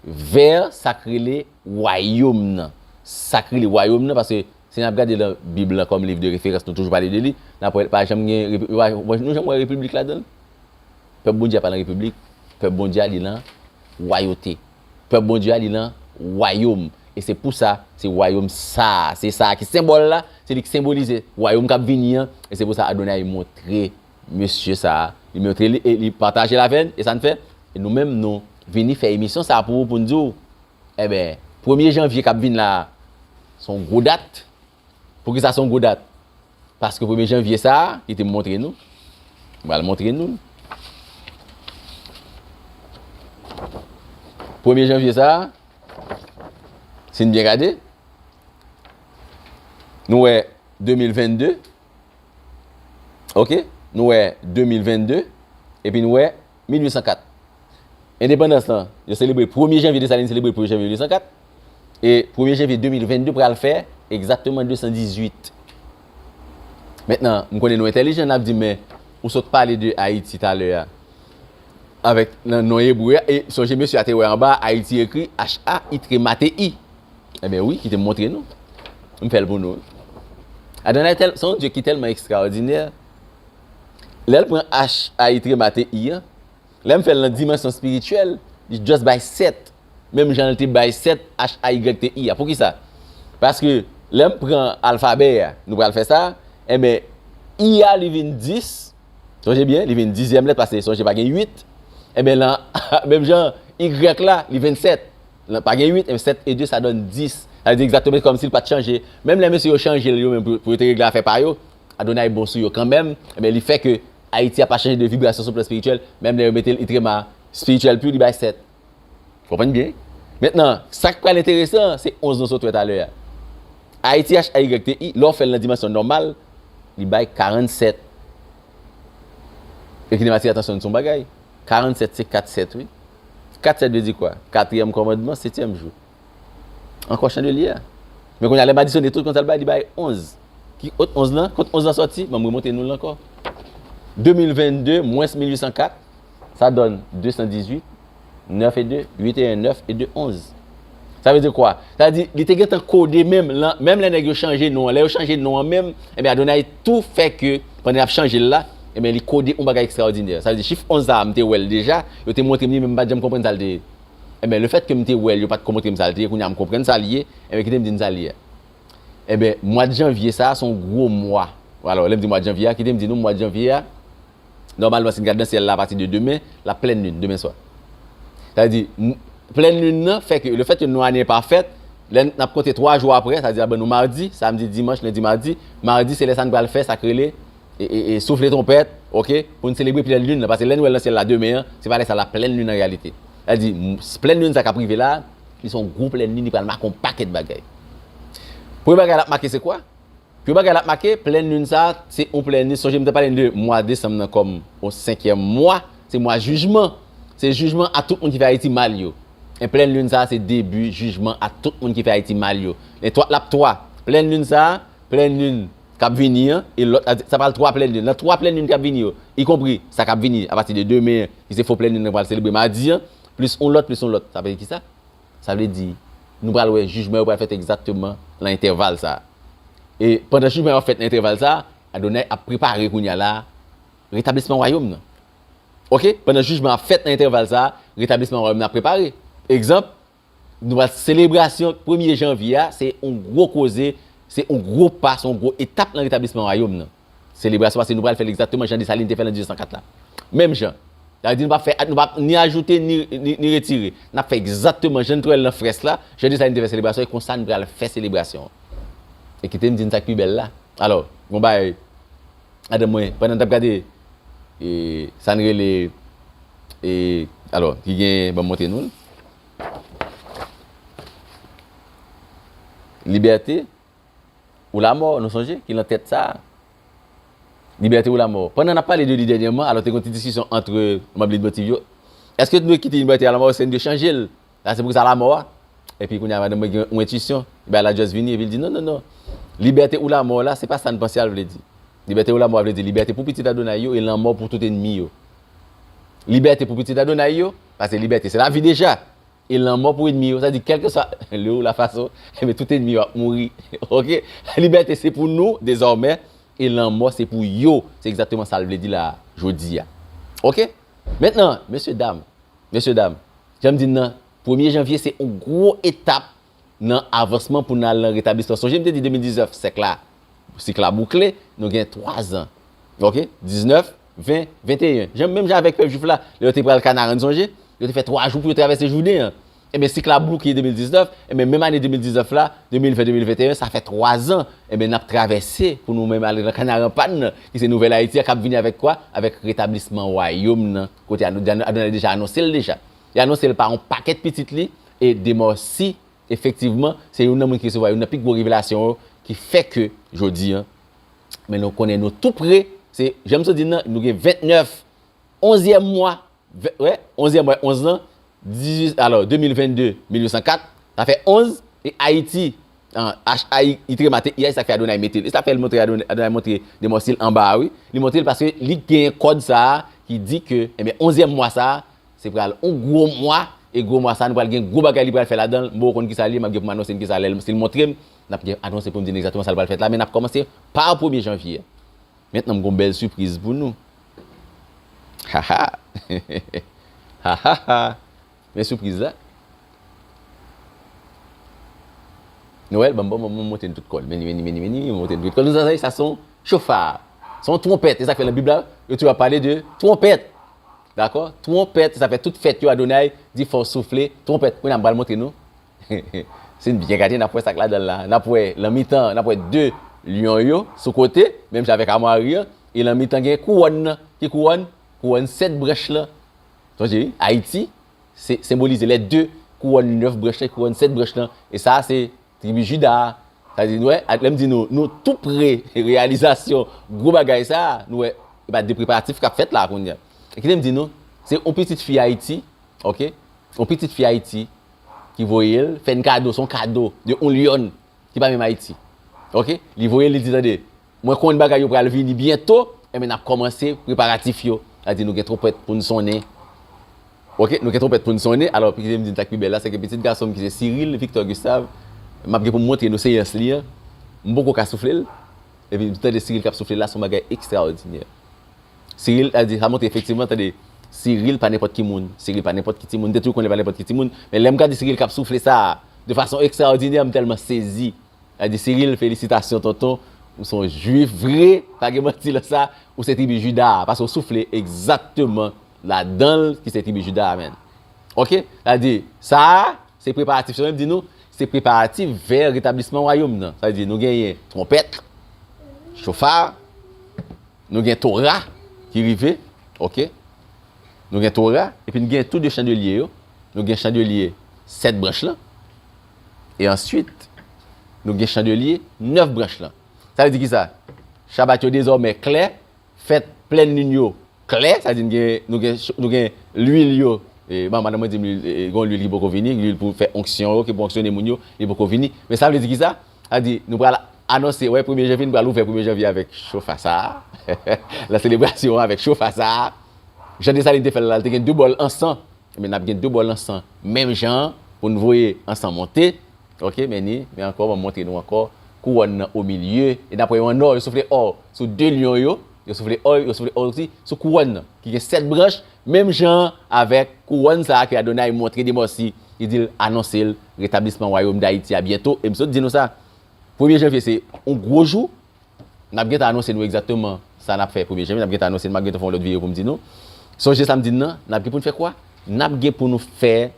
Vè sa k rele wayòm nan. Sa k rele wayòm nan, paske si n ap gade nan Bib lan kòm liv de referans, nou toujou pale de li, n ap wè pa janm gen repi-, pa, nou janm wè repiblik ladan l. Pèp Bondye a pa nan repiblik, pèp Bondye a li nan wayote. Pèp Bondye a li nan wayòm. E se pou sa, se wayòm sa a, se sa a ki senbòl la, se li ki senbolize wayòm k ap vini an, e se pou sa Adonay montre mesye sa a, li montre li, e li pataje l avè n, e sa n fè, e nou menm nou vini fè emisyon sa a pou ou, pou n di w, enben, premye janvye k ap vin la a, se yon gwo dat. Poukisa se yon gwo dat? Paske premye janvye sa a, kite m montre nou, m pral montre nou l. Premye janvye sa a, si n byen gade, nou wè de mil vennde, oke? Nou wè de mil vennde, epi nou wè mil uit san kat. Endepandans lan, yo selebre premye janvye, Desalin selebre premye janvye mil uit san kat. E premye janvye de mil venn de pral fè egzakteman de san dizuit. Mentnan, m konnen nou entèlijan, n ap di, men ou sot pale de Ayiti talè a. Avèk nan non ebre a, e sonje mesye a te wè anba Ayiti ekri H A I tre mate I. Ebyen wi, kite m montre nou. M fè l pou nou. Adonay tèl, se yon Dye ki tèlman ekstraòdinè. Lè l pran H A I tre mate I an, lè m fè l nan dimansyon espirityèl, li just bay sèt. Menm jan l te bay sèt H A Y T I a. Poukisa? Paske lè m pran alfabè a, nou pral fè sa, enben, I a li vin dis, sonje byen, li vin dizyèm lèt, paske sonje pa gen uit. Enben, lan, menm jan Y la, li vennsèt. Lan, pa gen uit, enben, sèt e de, sa donn dis. Sa vle di egzakteman kòmsi l pa t chanje. Menm lè mesye yo chanje l yo menm pou, pou yo te regle afè pa yo, Adonay bon sou yo kanmenm, enben, li fè ke Ayiti a pa chanje de vibrasyon sou plan espirityèl, menm lè yo mete l itrema espirityèl pi, li bay sèt. Konprann byen? Mentnan, sa k pral enteresan, se onz nou sot wè talè a. Ayiti H A Y T I, lè w fè l nan dimansyon nòmal, li bay karannsèt. E ki te m atire atansyon n sou yon bagay. Karannsèt se kat sèt, wi. Kat sèt vle di kwa? Katriyèm kòmandman, setyèm jou. Ankò chandeliye a. Men kounye a, lè m adisyone tout konsa l bay, li bay onz. Ki kot onz lan? Kot onz lan sòti? Ban m remonte nou l ankò. De mil venn de mwens mil uit san kat, sa donn de san dizuit, nèf e de, uit e en, nèf e de, onz. Sa vle di kwa? Sa vle di, li te gentan kode menm, lan, menm lè nèg yo chanje non an. Lè yo chanje non an menm, ebyen, Adonay tou fè ke, pandan y ap chanje l la, ebyen, li kode yon bagay ekstraòdinè. Sa vle di, chif onz sa a, m te wè l deja, yo te montre m li, men m pa t janm konprann sa l te ye. Enben, lefètke m te wè l, yo pa t ko montre m sa l te ye, kounye a m konprann sa l ye, enben, kite m di n sa l ye a. Enben, mwa de janvye sa a, se yon gwo mwa. Alò, lè m di mwa de janvye a, kite m di nou, mwa de janvye a, nòmalman, si n gad nan syèl la, apati de demen, l ap plèn lin, demen swa. Sa vle di, m- plèn lin nan fè ke, lefètke non ane an pa fèt, lè n ap konte twa jou apre, sa vle di, l ap ban nou madi, samdi, dimanch, lendi, madi, madi, se lè sa n pral fè, sa k rele e, e, e soufle twonpèt, oke, pou n selebre plèn lin nan, paske lè n wè l nan syèl la demen an, se pa lè sa l ap plèn lin an reyalite. Sa vle di, m- plèn lin sa k ap rive la, li se yon gwo plèn lin, li pral make yon pakèt bagay. Premye bagay l ap make se kwa? Premye bagay l ap make, plèn lin sa, se yon plèn lin, sonje m te pale n de mwa desanm nan kòm yon senkyèm mwa, se mwa jijman. Se jijman a tout moun ki fè Ayiti mal yo. E plèn lin sa, se debi jijman a tout moun ki fè Ayiti mal yo. E twa, l ap twa. Plèn lin sa, plèn lin k ap vini an, e lòt, sa pral twa plèn lin. Nan twa plèn lin k ap vini yo, ikonpri sa k ap vini apati de demen, ki se fo plèn lin nan pral selebre madi an, plis yon lòt, plis yon lòt. Sa vle di kisa? Sa vle di, nou pral wè jijman yo pral fèt egzakteman nan entèval sa a. E pandan jijman yo ap fèt nan entèval sa a, Adonay ap prepare kounye a la a retablisman wayòm nan. Oke? Pandan jijman ap fèt nan entèval sa a, retablisman wayòm nan ap prepare. Egzanp, nou pral selebrasyon premye janvye a, se yon gwo koze, se yon gwo pa, se yon gwo etap nan retablisman wayòm nan. Selebrasyon, paske nou pral fè l egzakteman jan Desalin te fè l an mil uit san kat la. Menm jan. Sa vle di nou p ap fè, nou p ap ni ajoute, ni, ni, ni retire. N ap fè egzakteman jan n t wè l nan frès la, jan Desalin te fè selebrasyon, e konsa n pral fè selebrasyon an. E kite m di n sa k pi bèl la. Alò, gon bagay, madanm mwen, pandan n t ap gade, e, sa n rele, e, alò, ki gen, ban m montre nou l. Libète ou lamò, nou sonje, ki lan tèt sa a. Libète ou lamò. Pandan n ap pale de li dènyèman, alò, te gen yon ti diskisyon ant manm Leadmotiv yo. Èske n dwe kite libète a lamò, èske n dwe chanje l? La, se pou sa lamò a. Epi kounye a, madanm mwen gen yon entwisyon. Bagay la just vini, epi l di, non, non, non. Libète ou lamò la, se pa sa n panse a l vle di. Libète ou lamò a vle di libète pou pitit Adonay yo e lanmò pou tout ènmi yo. Libète pou pitit Adonay yo, paske libète se lavi deja. E lanmò pou ènmi yo. Sa di, kèlkeswa lè ou la fason, enben, tout ènmi yo ap mouri. Oke? Libète se pou nou, dezòmè, e lanmò se pou yo. Se egzakteman sa l vle di la, jodi a. Oke? Mentnan, mesye dam, mesye dam, jan m di n nan, premye janvye se yon gwo etap nan avansman pou n al nan retablisman. Sonje m te di de mil diznèf, sèk la, sik la boukle, nou gen twa zan. Oke? Diznèf, ven, venteyen. Jan, menm jan avèk pèp jwif la, lè yo te pral Kanaran, sonje, yo te fè twa jou pou yo travèse Jouden an. Enben, sik la bouke de mil diznèf, enben, menm ane de mil diznèf la, de mil ven, de mil venteyen, sa fè twa zan. Enben, n ap travèse pou nou menm ale nan Kanaran pa n nan, ki se Nouvèl Ayiti a, k ap vini avèk kwa? Avèk retablisman wayòm nan. Kote Ad-, Adonay deja anonse l deja. Li anonse l pa yon pakèt pitit li, e Demòsi, efektivman, se youn nan moun ki resevwa youn nan pi gwo revelasyon yo, ki fè ke, jodi a, men nou konnen nou tou pre, se, jan m sot di n nan, nou gen ventnèf, onzyèm mwa, vè-, wè, onzyèm mwa, onz lan, dizuit, alò, de mil venn de, mil uit san kat, sa fè onz, E Ayiti, an, H A I, I trema, T I A, e sa k fè Adonay mete l. E sa k fè l montre Adonay, Adonay montre de mòsi l anba a, wi. Li montre l paske li genyen kòd sa a ki di ke, enben, onzyèm mwa sa a, se pral yon gwo mwa, e gwo mwa sa a, nou pral gen gwo bagay li pral fè ladan l. M poko konn kisa l ye, m ap gen pou m anonse n kisa l ye, si l montre m, n ap gen anonse pou m di n egzakteman sa l pral fèt la, men n ap kòmanse pa premye janvye. Mentnan, m gen yon bèl sipriz pou nou. Ha ha! Ha ha ha! Men sipriz la. Nou wè l, ban m, ban m, ban m montre n tout kò l. Men li, men li, men li, men li, men li, montre n tout kò l. Nou sa, sa se yon chofa. Se yon twonpèt. E sa k fè nan Bib la, yo toujou ap pale de twonpèt. Dakò? Twonpèt, sa fè tout fèt yo, Adonay di fò w soufle twonpèt. Kounye a, m pral montre nou. Si n byen gade, n ap wè sa k ladan l la. N ap wè, nan mitan, n ap wè de lyon yo sou kote, menm jan avèk amwari an. E nan mitan, gen kouwòn nan. Ki kouwòn? Kouwòn sèt branch lan. Sonje, wi, Ayiti, se senbolize lè de kouwòn nèf branch lan, kouwòn sèt branch lan. E sa a, se tribi Jida a. Sa di, nou wè, lè m di nou, nou tou pre reyalizasyon gwo bagay sa a, nou wè, e pa de preparatif k ap fèt la kounye a. E kite m di nou, se yon pitit fi Ayiti, oke? Yon pitit fi Ayiti ki voye l, fè n kado, se yon kado de yon lyòn ki pa menm Ayiti. Oke? Li voye l, li di, tande, mwen konnen bagay yo pral vini byento, enben n ap kòmanse preparatif yo. Sa di nou gen twonpèt pou n sonnen. Oke, nou gen twonpèt pou n sonnen. Alò, kite m di n sa k pi bèl la, se ke pitit gason m ki se Cyril Victor Gustave, m ap gen pou m montre nou seyans li an. M poko ka soufle l. Epi m tande Cyril k ap soufle l la, se yon bagay ekstraòdinè. Cyril, sa di, sa montre efektivman, tande, Cyril pa nenpòt ki moun. Cyril pa nenpòt ki timoun. M te toujou konnen l pa nenpòt ki timoun. Men lè m gade Cyril k ap soufle sa a, de fason ekstraòdinè, m tèlman sezi. Sa di, Cyril, felisitasyon, tonton. Ou se yon jwif vre. Pa gen manti nan sa. Ou se tribi Jida a. Paske w soufle egzakteman ladan l ki se tribi Jida a, menn. Oke? Sa di, sa a, se preparatif. Se menm di nou, se preparatif vè retablisman wayòm nan. Sa di, nou genyen twonpèt, chofa, nou gen Tora ki rive, oke? Nou gen Tora, epi n gen tou de chandelye yo. Nou gen chandelye sèt branch lan. E answit, nou gen chandelye nèf branch lan. Sa vle di kisa? Chabat yo dezòmè klè, fèt plèn lin yo klè, sa di n gen, nou gen, nou gen lwil yo. E, bon, madanm mwen di m lwil, e, e, gen yon lwil ki poko vini, lwil pou fè onksyon yo, ki pou onksyone moun yo, li poko vini. Men sa vle di kisa? Sa di, nou pral anonse, wè, premye janvye, nou pral ouvè premye janvye avèk chofa sa a. Nan selebrasyon an avèk chofa sa a. Jan Desalin te fè l la, l te gen de bòl ansan. Men n ap gen de bòl ansan. Menm jan an, pou n voye ansan monte. Oke, men ni, men ankò, ban m montre nou ankò. Kouwòn nan o milye. E n ap wè yo an ò, yo soufle ò sou de lyon yo. Yo soufle ò, yo soufle ò osi sou kouwòn nan, ki gen sèt branch. Menm jan an avèk kouwòn sa a ke Adonay montre Demòsi, li di l anonse l, retablisman wayòm Dayiti a byento. E m sot di nou sa, premye janvye se yon gwo jou. N ap gentan anonse nou egzakteman sa n ap fè premye janvye. N ap gentan anonse, m ap gentan fè yon lòt videyo pou m di nou. Sonje sa m di n nan, n ap gen pou n fè kwa? N ap gen pou nou fè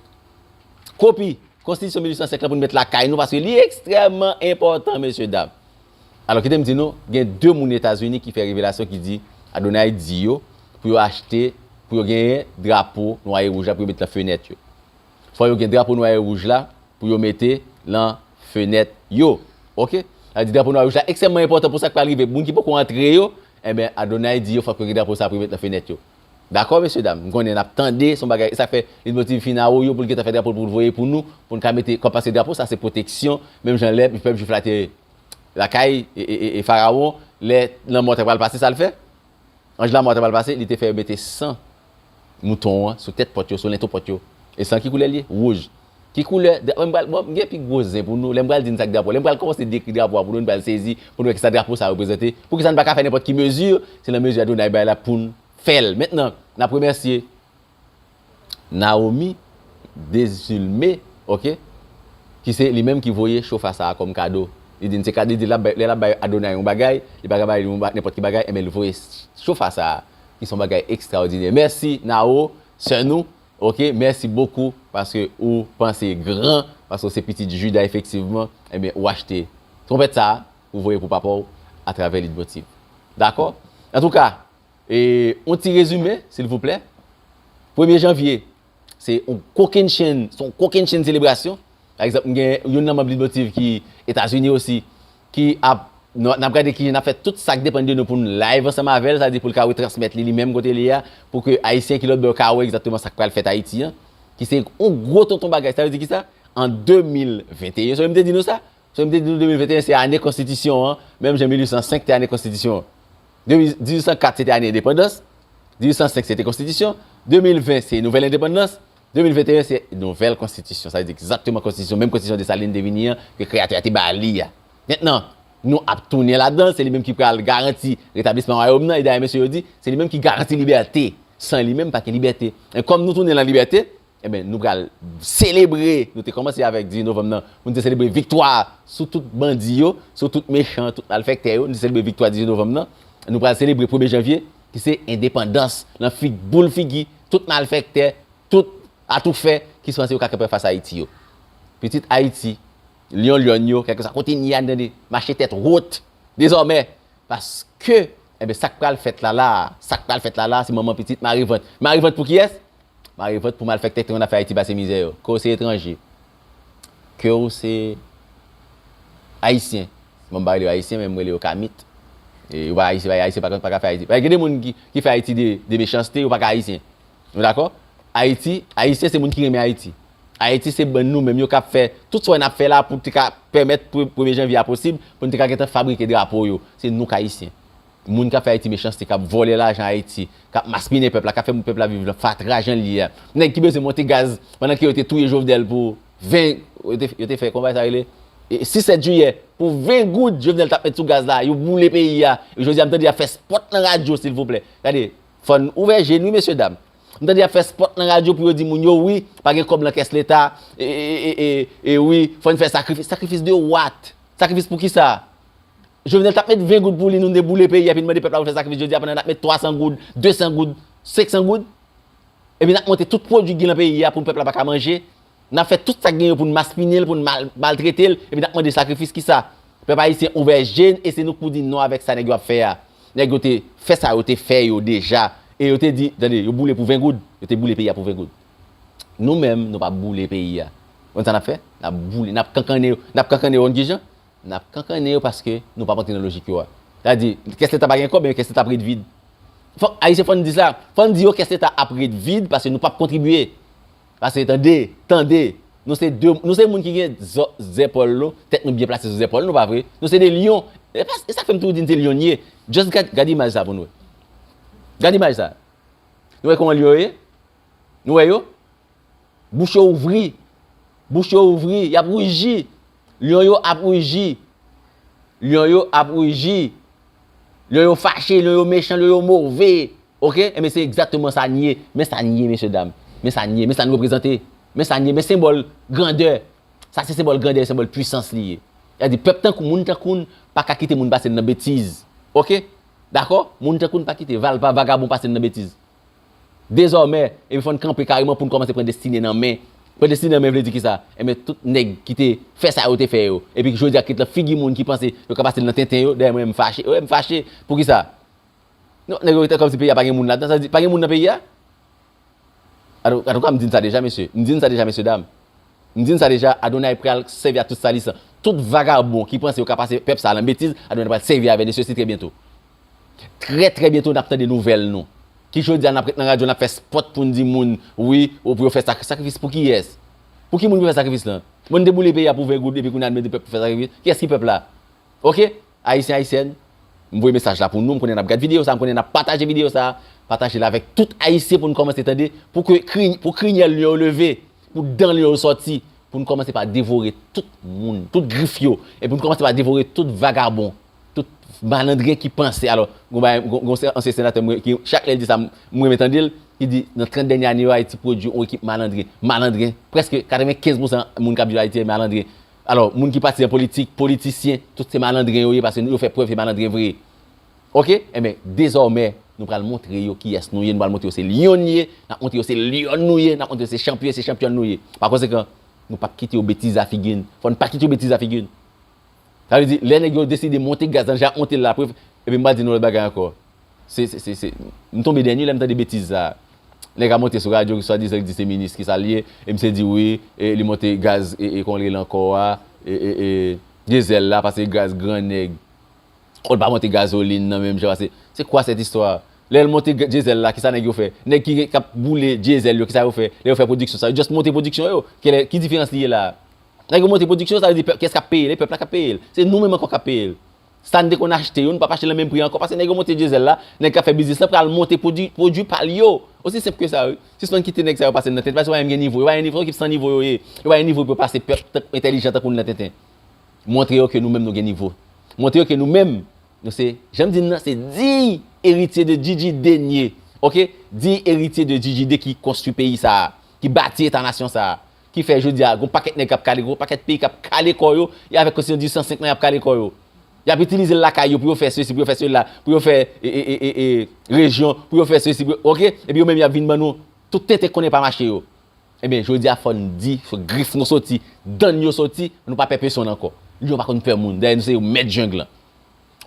kopi Konstitisyon mil uit san senk lan pou n met lakay nou, paske li ekstrèmman enpòtan, mesye dam. Alò, kite m di nou, gen de moun Etazini ki fè revelasyon ki di, Adonay di yo, pou yo achte, pou yo genyen drapo nwa e wouj la, pou yo met nan fenèt yo. Fò yo gen drapo nwa e wouj la, pou yo mete nan fenèt yo. Oke? Sa di drapo nwa e wouj la ekstrèmman enpòtan pou sa k pral rive. Moun ki poko antre yo, enben, Adonay di yo fòk yo gen drapo sa pou yo met nan fenèt yo. Dakò, mesye dam? M konnen n ap tande, se yon bagay, e sa k fè Leitmotiv fin awo yo pou l gentan fè drapo l pou l voye pou nou, pou n ka mete, kòm paske drapo sa se pwoteksyon, menm jan lè pèp jwif la te lakay, e, e, e, e Farawon, lè lanmò te pral pase, sa l fè? Anj lanmò te pral pase, li te fè yo mete san mouton an sou tèt pòt yo, sou lento pòt yo. E san ki koulè l ye? Wouj. Ki koulè? Dra-, m pral, bon, m gen pi gwo zen pou nou. Lè m pral di n sa k drapo, lè m pral kòmanse dekri drapo a pou nou, n pral sezi, pou n wè kisa drapo sa a reprezante. Poukisa n pa ka fè nenpòt ki mezi, se nan mezi Adonay bay la pou n fè l. Mentnan, n ap remèsye Naomi Desulme, oke, ki se li menm ki voye chofa sa a kòm kado. Li di n se kado, li di l ap bay, lè l ap bay Adonay yon bagay, li pa ka bay li yon ba-, nenpòt ki bagay, enben, li voye chofa sa a, ki se yon bagay ekstraòdinè. Mèsi, Nao, sè nou, oke, mèsi bokou, paske ou panse gran, paske ou se pitit Jida, efektivman, enben, ou achte twonpèt sa a, ou voye pou papa w atravè Leitmotiv. Dakò? Antouka, E, yon ti rezime, silvouplè. Premye janvye, se yon kokennchenn, se yon kokennchenn selebrasyon. Pa egzanp, m gen youn nan manm Leitmotiv ki Etazini osi, ki ap, n, n ap gade kijan n ap fè tout sa k depann de nou pou n live ansanm avè l, sa vle di pou l ka retransmèt li, li menm kote li ye a, pou ke Ayisyen ki lòt bò yo ka wè egzakteman sa k pral fèt Ayiti an, ki se yon gwo tonton bagay. Sa vle di kisa? an de mil venteyen. Sonje m te di nou sa? Sonje m te di nou de mil venteyen se ane konstitisyon an, menm jan mil uit san senk te ane konstitisyon an. De mil, dizuit san kat se te ane endepandans, dizuit san senk se te konstitisyon, de mil ven se nouvèl endepandans, de mil venteyen se nouvèl konstitisyon. Sa vle di egzakteman konstitisyon, menm konstitisyon Desalin te vini an, ke kreyatè a te ba li a. Mentnan, nou ap tounen ladan, se li menm ki pral garanti retablisman wayòm nan, e dayè mesye yo di, se li menm ki garanti libète. San li menm, pa gen libète. E kòm nou tounen nan libète, enben, nou pral selebre, nou te kòmanse avèk dizuit novanm nan, pou nou te selebre viktwa sou tout bandi yo, sou tout mechan, tout malfèktè yo, nou te selebre viktwa dizuit novanm nan. Nou pral selebre premye janvye, ki se endepandans, nan fig, boul figi, tout malfèktè, tout atoufè ki panse yo ka kanpe fas Ayiti yo. Pitit Ayiti, lyon, lyòn yo, kèlkeswa kote n ye a, n tande, mache tèt wot. Dezòmè, paske, enben, sa k pral fèt la la, sa k pral fèt la la, se manman pitit mare vant. Mare vant pou kiyès? Mare vant pou malfèktè ki te konn ap fè Ayiti pase mizè yo. Ke w se etranje, ke w se Ayisyen. Bon, m pa rele yo Ayisyen, men m rele yo Kamit. E yo pa Ayisyen, Ayisyen pa, pa ka fè Ayiti. Gen de moun ki, ki fè Ayiti de, de mechanste, yo pa ka Ayisyen. Nou dakò? Ayiti, Ayisyen se moun ki renmen Ayiti. Ayiti se bann nou menm yo k ap fè tout sa n ap fè la pou te ka pèmèt pre-, premye janvye a posib, pou n te ka gentan fabrike drapo yo. Se nou k Ayisyen. Moun k ap fè Ayiti mechanste, k ap vòlè lajan Ayiti, k ap maspinen pèp la, k ap fè pèp la viv nan fatra jan l ye a. Nèg ki bezwen monte gaz pandan ke yo te touye Jovenel pou ven, yo te, yo te fè, kòman sa rele? E, sis sèt jiyè, pou ven goud Jovenel t ap met sou gaz la, yo boule peyi a. E jodi a, m tande y ap fè spòt nan radyo, silvouplè. Gade, fò n ouvè je n wi, mesye dam. M tande y ap fè spòt nan radyo pou yo di moun yo, wi, pa gen kòb nan kès leta, e, e, e, e, e wi, fò n fè sakrifis. Sakrifis de what? Sakrifis pou kisa? Jovenel t ap met ven goud pou li, nou te boule peyi a, epi n mande pèp la pou l fè sakrifis jodi a, pandan n ap met twa san goud, de san goud, senk san goud. Epi n ap monte tout pwodui ki gen nan peyi a pou pèp la pa ka manje. N ap fè tout sa k gen yo pou n maspinen l, pou n mal-, maltrete l, epi n ap mande sakrifis kisa? Pèp ayisyen ouvè je n e se nou k pou di non avèk sa nèg yo ap fè a. Nèg yo te fè sa yo te fè yo deja. E yo te di, tande, yo boule pou ven goud. Yo te boule peyi a pou ven goud. Nou menm, nou p ap boule peyi a. Ou konn sa n ap fè? N ap boule, n ap kankannen yo. N ap kankannen yo, ou konn kijan? N ap kankannen yo paske nou p ap antre nan lojik yo a. Sa di, kès leta pa gen kòb, men kès leta ap ret vid. Fò, Ayisyen, fò n di sa. Fò n di yo kès leta ap ret vid paske nou p ap kontribye. Paske tande, tande, nou se de, nou se moun ki gen zò-, zèpòl nou, tèt nou byen plase sou zèpòl nou, pa vre? Nou se de lyon. E pa, e sa k fè m toujou di n se lyon n ye. Just gad, gad imaj sa pou nou wè. Gad imaj sa. Nou wè kòman lyon yo ye? Nou wè yo? Bouch yo ouvri. Bouch yo ouvri. Y ap ruji. Lyon yo ap ruji. Lyon yo ap ruji. Lyon yo fache, lyon yo mechan, lyon yo move. Oke? Enben, se egzakteman sa n ye. Men sa n ye, mesye dam. Men sa n ye. Men sa n reprezante. Men sa n ye. Men senbòl grandè. Sa se senbòl grandè, senbòl pwisans li ye. Sa di, pèp tankou, moun tankou n pa ka kite moun pase n nan betiz. Oke? Dakò? Moun tankou n pa kite valpa, vagabon pase n nan betiz. Dezòmè, epi fò n kanpe kareman pou n kòmanse pran destine nan men. Pran destine nan men vle di kisa? Enben, tout nèg ki te fè sa yo te fè yo, epi jodi a ki t lan figi moun ki panse yo ka pase l nan tenten yo, dèyè mwen, m fache. Wi, m fache. Poukisa? Non, nèg yo te kòmsi peyi a pa gen moun ladan. Sa di, pa gen moun nan peyi a? Atò, atò, m di n sa deja, mesye. M di n sa deja, mesye dam. M di n sa deja, Adonay pral sèvi ak tout sa li san. Tout vagabon ki panse yo ka pase pèp sa a nan betiz, Adonay pral sèvi avè l, e sesi trè byento. Trè, trè byento, n ap tande nouvèl nou. Ki jodi a n ap ret nan radyo, n ap fè spòt pou n di moun, wi, ou pou yo fè sak-, sakrifis pou kiyès? Pou ki moun pou fè sakrifis lan? Moun te boule peyi a pou ven goud, epi kounye a n mande pèp pou fè sakrifis. Kiyès ki pèp la? Oke? Ayisyen, Ayisyen, m voye mesaj la pou nou, m konnen n ap gad videyo sa, m konnen n ap pataje videyo sa, pataje l avèk tout Ayisyen pou n kòmanse tande, pou ke kri-, pou krinyèl yo leve, pou dan yo sòti, pou n kòmanse pa devore tout moun, tout grif yo, e pou n kòmanse pa devore tout vagabon, tout malandren ki panse. Alò, gon bagay, gon, gon ansyen senatè, mwen, ki, chak lè l di sa, m, m renmen tande l, ki di, nan trant dènye ane yo, Ayiti pwodui yon ekip malandren. Malandren, prèske katrevenkenz pousan moun k ap viv Ayiti se malandren. Alò, moun ki pati nan politik, politisyen, tout se malandren yo ye, paske yo fè prèv se malandren vre. Oke? Enben, dezòmè, nou pral montre yo kiyès nou ye, nou pral montre yo se lyon n ye, n ap montre yo se lyòn nou ye, n ap montre yo se chanpyon, se chanpyòn nou ye. Pa konsekan, nou p ap kite yo betize figi n. Fò n pa kite yo betize figi n. Sa vle di, lè nèg yo deside monte gaz lan, jan y ap monte l la, pref-, epi m pral di nou lòt bagay ankò. Se, se, se, se, m tonbe dènye lè m tande betiz sa a. Nèg a monte sou radyo, swadizan li di se minis, kisa l ye, e misye di wi, e li monte gaz, e, e kòman l rele ankò a, e, e, e, dyezèl la, paske gaz grannèg. Kò l pa monte gazolin nan menm jan, paske, c'est quoi cette histoire? Lè l monte g-, dyezèl la, kisa nèg yo fè? Nèg ki, k ap boule dyezèl yo, kisa yo fè? Lè yo fè pwodiksyon sa, yo just monte pwodiksyon yo. Ki, ki diferans li ye la a? Nèg yo monte pwodiksyon, sa vle di pèp, kiyès k ap peye l? E pèp la k ap peye l. Se nou menm ankò k ap peye l. Sa n te konn achte yo, nou p ap achte l nan menm pri ankò, paske nèg yo monte dyezèl la, nèg k ap fè biznis la pral monte pwodui, pwodui pa l yo. Osi senp ke sa, wi. Sispann kite nèg sa yo pase n nan tenten, paske yo pa menm gen nivo, yo pa gen nivo, ekip san nivo yo ye. Yo pa gen nivo pou yo pase pèp tank, entèlijan tankou n nan tenten. Montre yo ke nou menm nou gen nivo. Montre yo ke nou menm, nou se, jan m di n nan, se diy eritye de Gigi Denier. Oke? Diy eritye de Gigi de ki konstwi peyi sa a, ki bati eta nasyon sa a, ki fè jodi a, gon pakèt nèg k ap kale, gon pakèt peyi k ap kale kò yo, e avèk konstitisyon di san senk lan, y ap kale kò yo. Y ap itilize l lakay yo pou yo fè sesi, pou yo fè sela, pou yo fè e, e, e, e, e, rejyon, pou yo fè sesi, pou yo, oke? Epi yo menm y ap vin ban nou tout tenten konnen pa mache yo. Ebyen, jodi a fò n di, fò grif nou soti, dann yo soti, nou pa pè pèsonn ankò. Lyon pa konn pè moun, dayè nou se yo mèt jeng lan.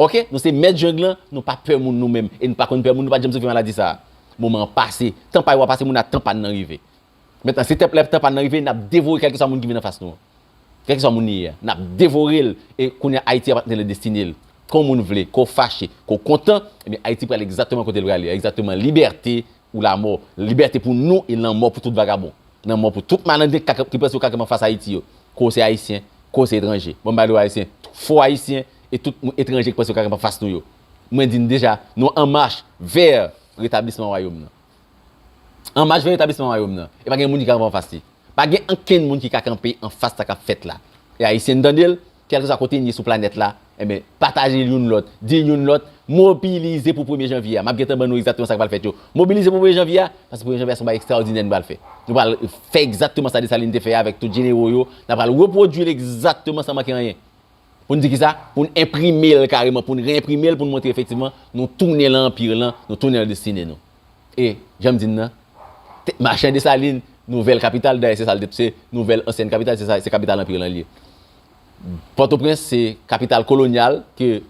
Oke? Nou se mèt jeng lan, nou pa pè moun nou menm, e nou pa konn pè moun, nou pa t janm soufri maladi sa a. Moman an pase, tan pa yo a pase, moun a tan pa n nan rive. Mentnan, se tan, lè tan pa n nan rive, n ap devore kèlkeswa moun ki vin anfas nou an. Kèlkeswa moun li ye a, n ap devore l, e kounye a Ayiti ap antre nan destine l. Ke w moun vle, ke w fache, ke w kontan, ebyen Ayiti pral egzakteman kote l prale, egzakteman libète ou lanmò. Libète pou nou e lanmò pou tout vagabon. Lanmò pou tout malandren ki ka, ki panse yo ka kanpe anfas Ayiti yo. Ke w se Ayisyen, ke w se etranje. Bon, m pale w Ayisyen, fo Ayisyen e tout moun etranje ki panse yo ka kanpe anfas nou yo. Mwen di n deja, nou an mach vè retablisman wayòm nan. An mach vè retablisman wayòm nan. E pa gen moun ki ka kanpe anfas li. Pa gen ankenn moun ki ka kanpe anfas sa k ap fèt la. E Ayisyen, n tande l, kèlkeswa kote n ye sou planèt la, enben, pataje l youn lòt, di l youn lòt, mobilize pou premye janvye a. M ap gentan ban nou egzakteman sa k pral fèt yo. Mobilize pou premye janvye a, paske premye janvye a se yon bagay ekstraòdinè nou pral fè. Nou pral fè egzakteman sa Desalin te fè a avèk tout jenero yo. N ap pral repwodui l egzakteman san manke anyen. Pou n di kisa? Pou n enprime l kareman, pou n reyenprime l, pou n montre efektivman nou tounen lan anpi lan, nou tounen lan destine nou. E, jan m di n nan, te- Machan Desalin, nouvèl kapital, dayè se sa l te, se nouvèl ansyèn kapital, se sa, se kapital anpi lan li ye. Pòtoprens se kapital kolonyal ke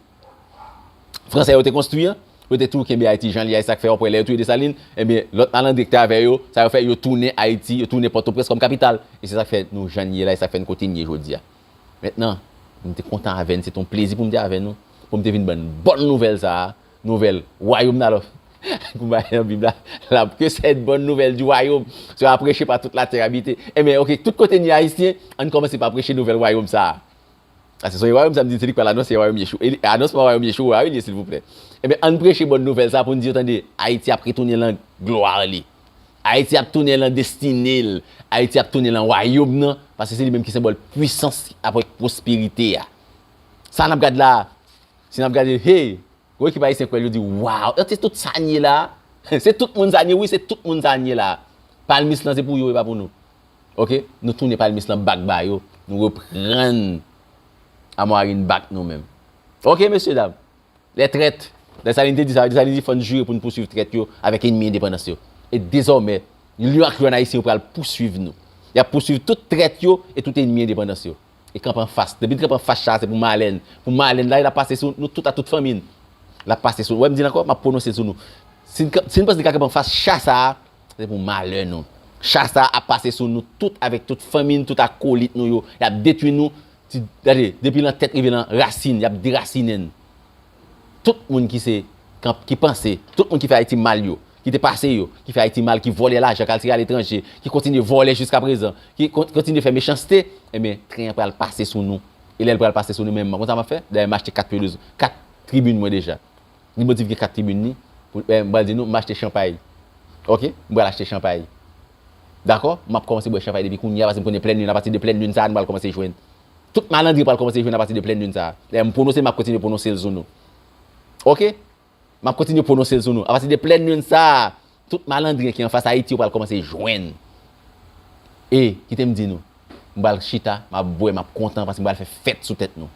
Fransè yo te konstwi an, yo te toujou kenbe Ayiti jan l ye a, e sa k fè w ap wè lè yo touye Desalin, ebyen, lòt malandren ki te avè yo, sa yo fè, yo tounen Ayiti, yo tounen Pòtoprens kòm kapital. E se sa k fè nou jan n ye la, e sa k fè n kote n ye jodi a. Mentnan, m te kontan avè n, se te yon plezi pou m te avè nou, pou m te vin ban n bòn nouvèl sa a, nouvèl wayòm nan lò. Kou bay nan Bib la, la que cette bonne nouvelle du royaume sera prêchée par toute la terre habitée. Ebyen, oke, tout kote n ye Ayisyen, ann kòmanse pa preche nouvèl wayòm sa a. Paske se yon wayòm, sa m di, se li k pral anonse wayòm Yeshua. E li- anonsman wayòm Yeshua a, wi, li ye, silvouplè. Ebyen, ann preche bòn nouvèl sa pou n di yo, tande, Ayiti ap retounen lan glwa li. Ayiti ap tounen lan destine l. Ayiti ap tounen lan wayòm nan, paske se li menm ki senbòl pwisans avèk pwosperite a. Sa n ap gad la, si n ap gade, hey, gwo ekip ayisyen kwè l, yo di, waw, se tout sa n ye la. Se tout moun sa n ye, wi, se tout moun sa n ye la. Palmis lan se pou yo, e pa pou nou. Oke? Nou tounen palmis lan bak ba yo, nou reprann amwarin bak nou menm. Oke, mesye dam? Lè trèt. Desalin te di sa, Desalin di fò n jire pou n pouswiv trèt yo avèk enmi endepandans yo. E dezòmè, lyon ak lyon ayisyen yo pral pouswiv nou. Y ap pouswiv tout trèt yo e tout enmi endepandans yo. E kanpe anfas. Depi n kanpe anfas sa, se pou malè n. Pou malè n la, l ap pase sou nou tout ak tout fanmi n. L ap pase sou nou. Wè m di l ankò, m ap pwononse l sou nou. Si n ka- si n panse n ka kanpe anfas cha sa a, se pou malè nou. Cha sa a ap pase sou nou tout avèk tout fanmi n, tout akolit nou yo. Y ap detwi nou. Ti- gade, depi lan tèt rive lan rasin, y ap derasinen n. Tout moun ki se, ki panse, tout moun ki fè Ayiti mal yo, ki te pase yo, ki fè Ayiti mal, ki vòlè lajan, k al tire aletranje, ki kontinye vòlè jiskaprezan, ki kon- kontinye fè mechanste, ebyen, tren an pral pase sou nou. E lè l pral pase sou nou menm, konn sa m ap fè? Dayè, m achte kat pye de, kat tribin mwen deja. Li motiv gen kat tribin li. Pou- eh, m pral di nou, m achte chanpay. Oke? M pral achte chanpay. Dakò? M ap kòmanse bwè chanpay depi kounye a, paske m konnen plèn lin, apati de plèn lin sa a, nou pral kòmanse jwenn. Tout malandren pral kòmanse jwenn apati de plèn lin sa a. Dayè, m pwononse l, m ap kontinye pwononse l sou nou. Oke? M ap kontinye pwononse l sou nou. Apati de plèn lin sa a, tout malandren ki anfas Ayiti yo pral kòmanse jwenn. E, kite m di nou, m pral chita, m ap bwè, m ap kontan, paske m pral fè fèt sou tèt nou.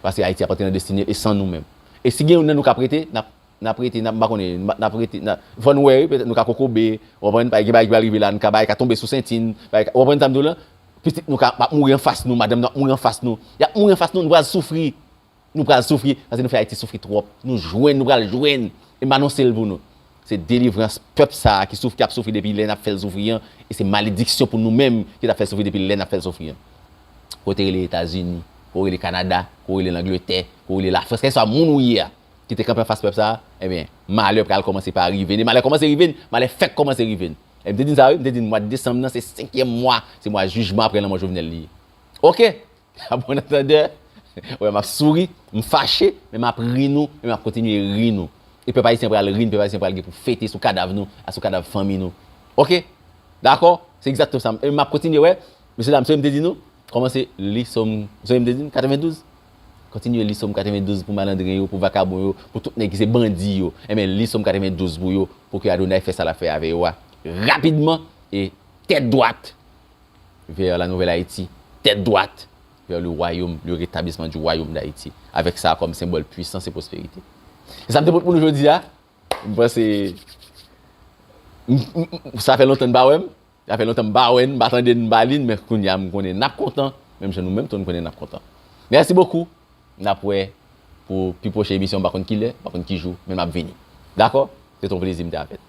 Paske Ayiti ap antre nan destine l, e san nou menm. E si gen youn nan nou k ap rete, n ap, n ap rete, n ap, m pa konnen, n ap, n ap rete, n ap, fò n wè, wi, petèt nou ka kokobe, w konprann, pa gen bagay ki pral rive la, n ka, bagay ka tonbe sou senti n, bagay ka- w konprann sa m di w lan? Pitit nou ka, ap mouri anfas nou, madanm nou ap mouri anfas nou, y ap mouri anfas nou, nou pral soufri. Nou pral soufri, paske nou fè Ayiti soufri twòp. Nou jwenn, nou pral jwenn. E m anonse l pou nou. Se delivrans pèp sa a ki souf- ki ap soufri depi lè n ap fè l soufri an. E se malediksyon pou nou menm ki t ap fè l soufri depi lè n ap fè l soufri an. Kote rele Etazini, kote rele Kanada, kote rele Langletè, kote rele Lafrans, kèlkeswa moun ou ye a, ki te kanpe anfas pèp sa a, ebyen, malè pral kòmanse pa rive n. E malè kòmanse rive n, malè fèk kòmanse rive n. E m te di n sa, wi, m te di n mwa desanm nan, se senkyèm mwa, se mwa jijman apre lanmò Jovenel li ye. Ok? A bon antandè, wè, m ap souri, m fache, men m ap ri nou, men m ap kontinye ri nou. E pèp ayisyen pral ri n, pèp ayisyen pral gen pou fete sou kadav nou, a sou kadav fanmi nou. Ok? Dakò? Se egzakteman sa. E m ap kontinye, wè. Mesye dam, se m te di nou, kòmanse li Sòm, se m te di nou, katrevendouz. Kontinye li Sòm katrevendouz pou malandren yo, pou vakabon yo, pou tout nèg ki se bandi yo. Enben, li Sòm katrevendouz pou yo, pou ke Adonay fè sa l ap fè avè yo a. Rapidman, e tèt dwat vers la Nouvelle Haïti, tête droite vers le royaume, le rétablissement du royaume d'Haïti, avec ça comme symbole puissance et prospérité. E sa m te pote pou nou jodi a, m panse, m- m- m- sa fè lontan n pa wè m, sa fè lontan m pa wè n, m pa tande n, m pa li n, men kounye a m konnen n ap kontan, menm jan nou menm tou n konnen n ap kontan. Merci beaucoup, n ap wè pou pi pwochen emisyon, m pa konn kilè, m pa konn ki jou, men m ap vini. Dakò? Se t on plezi m te avè n.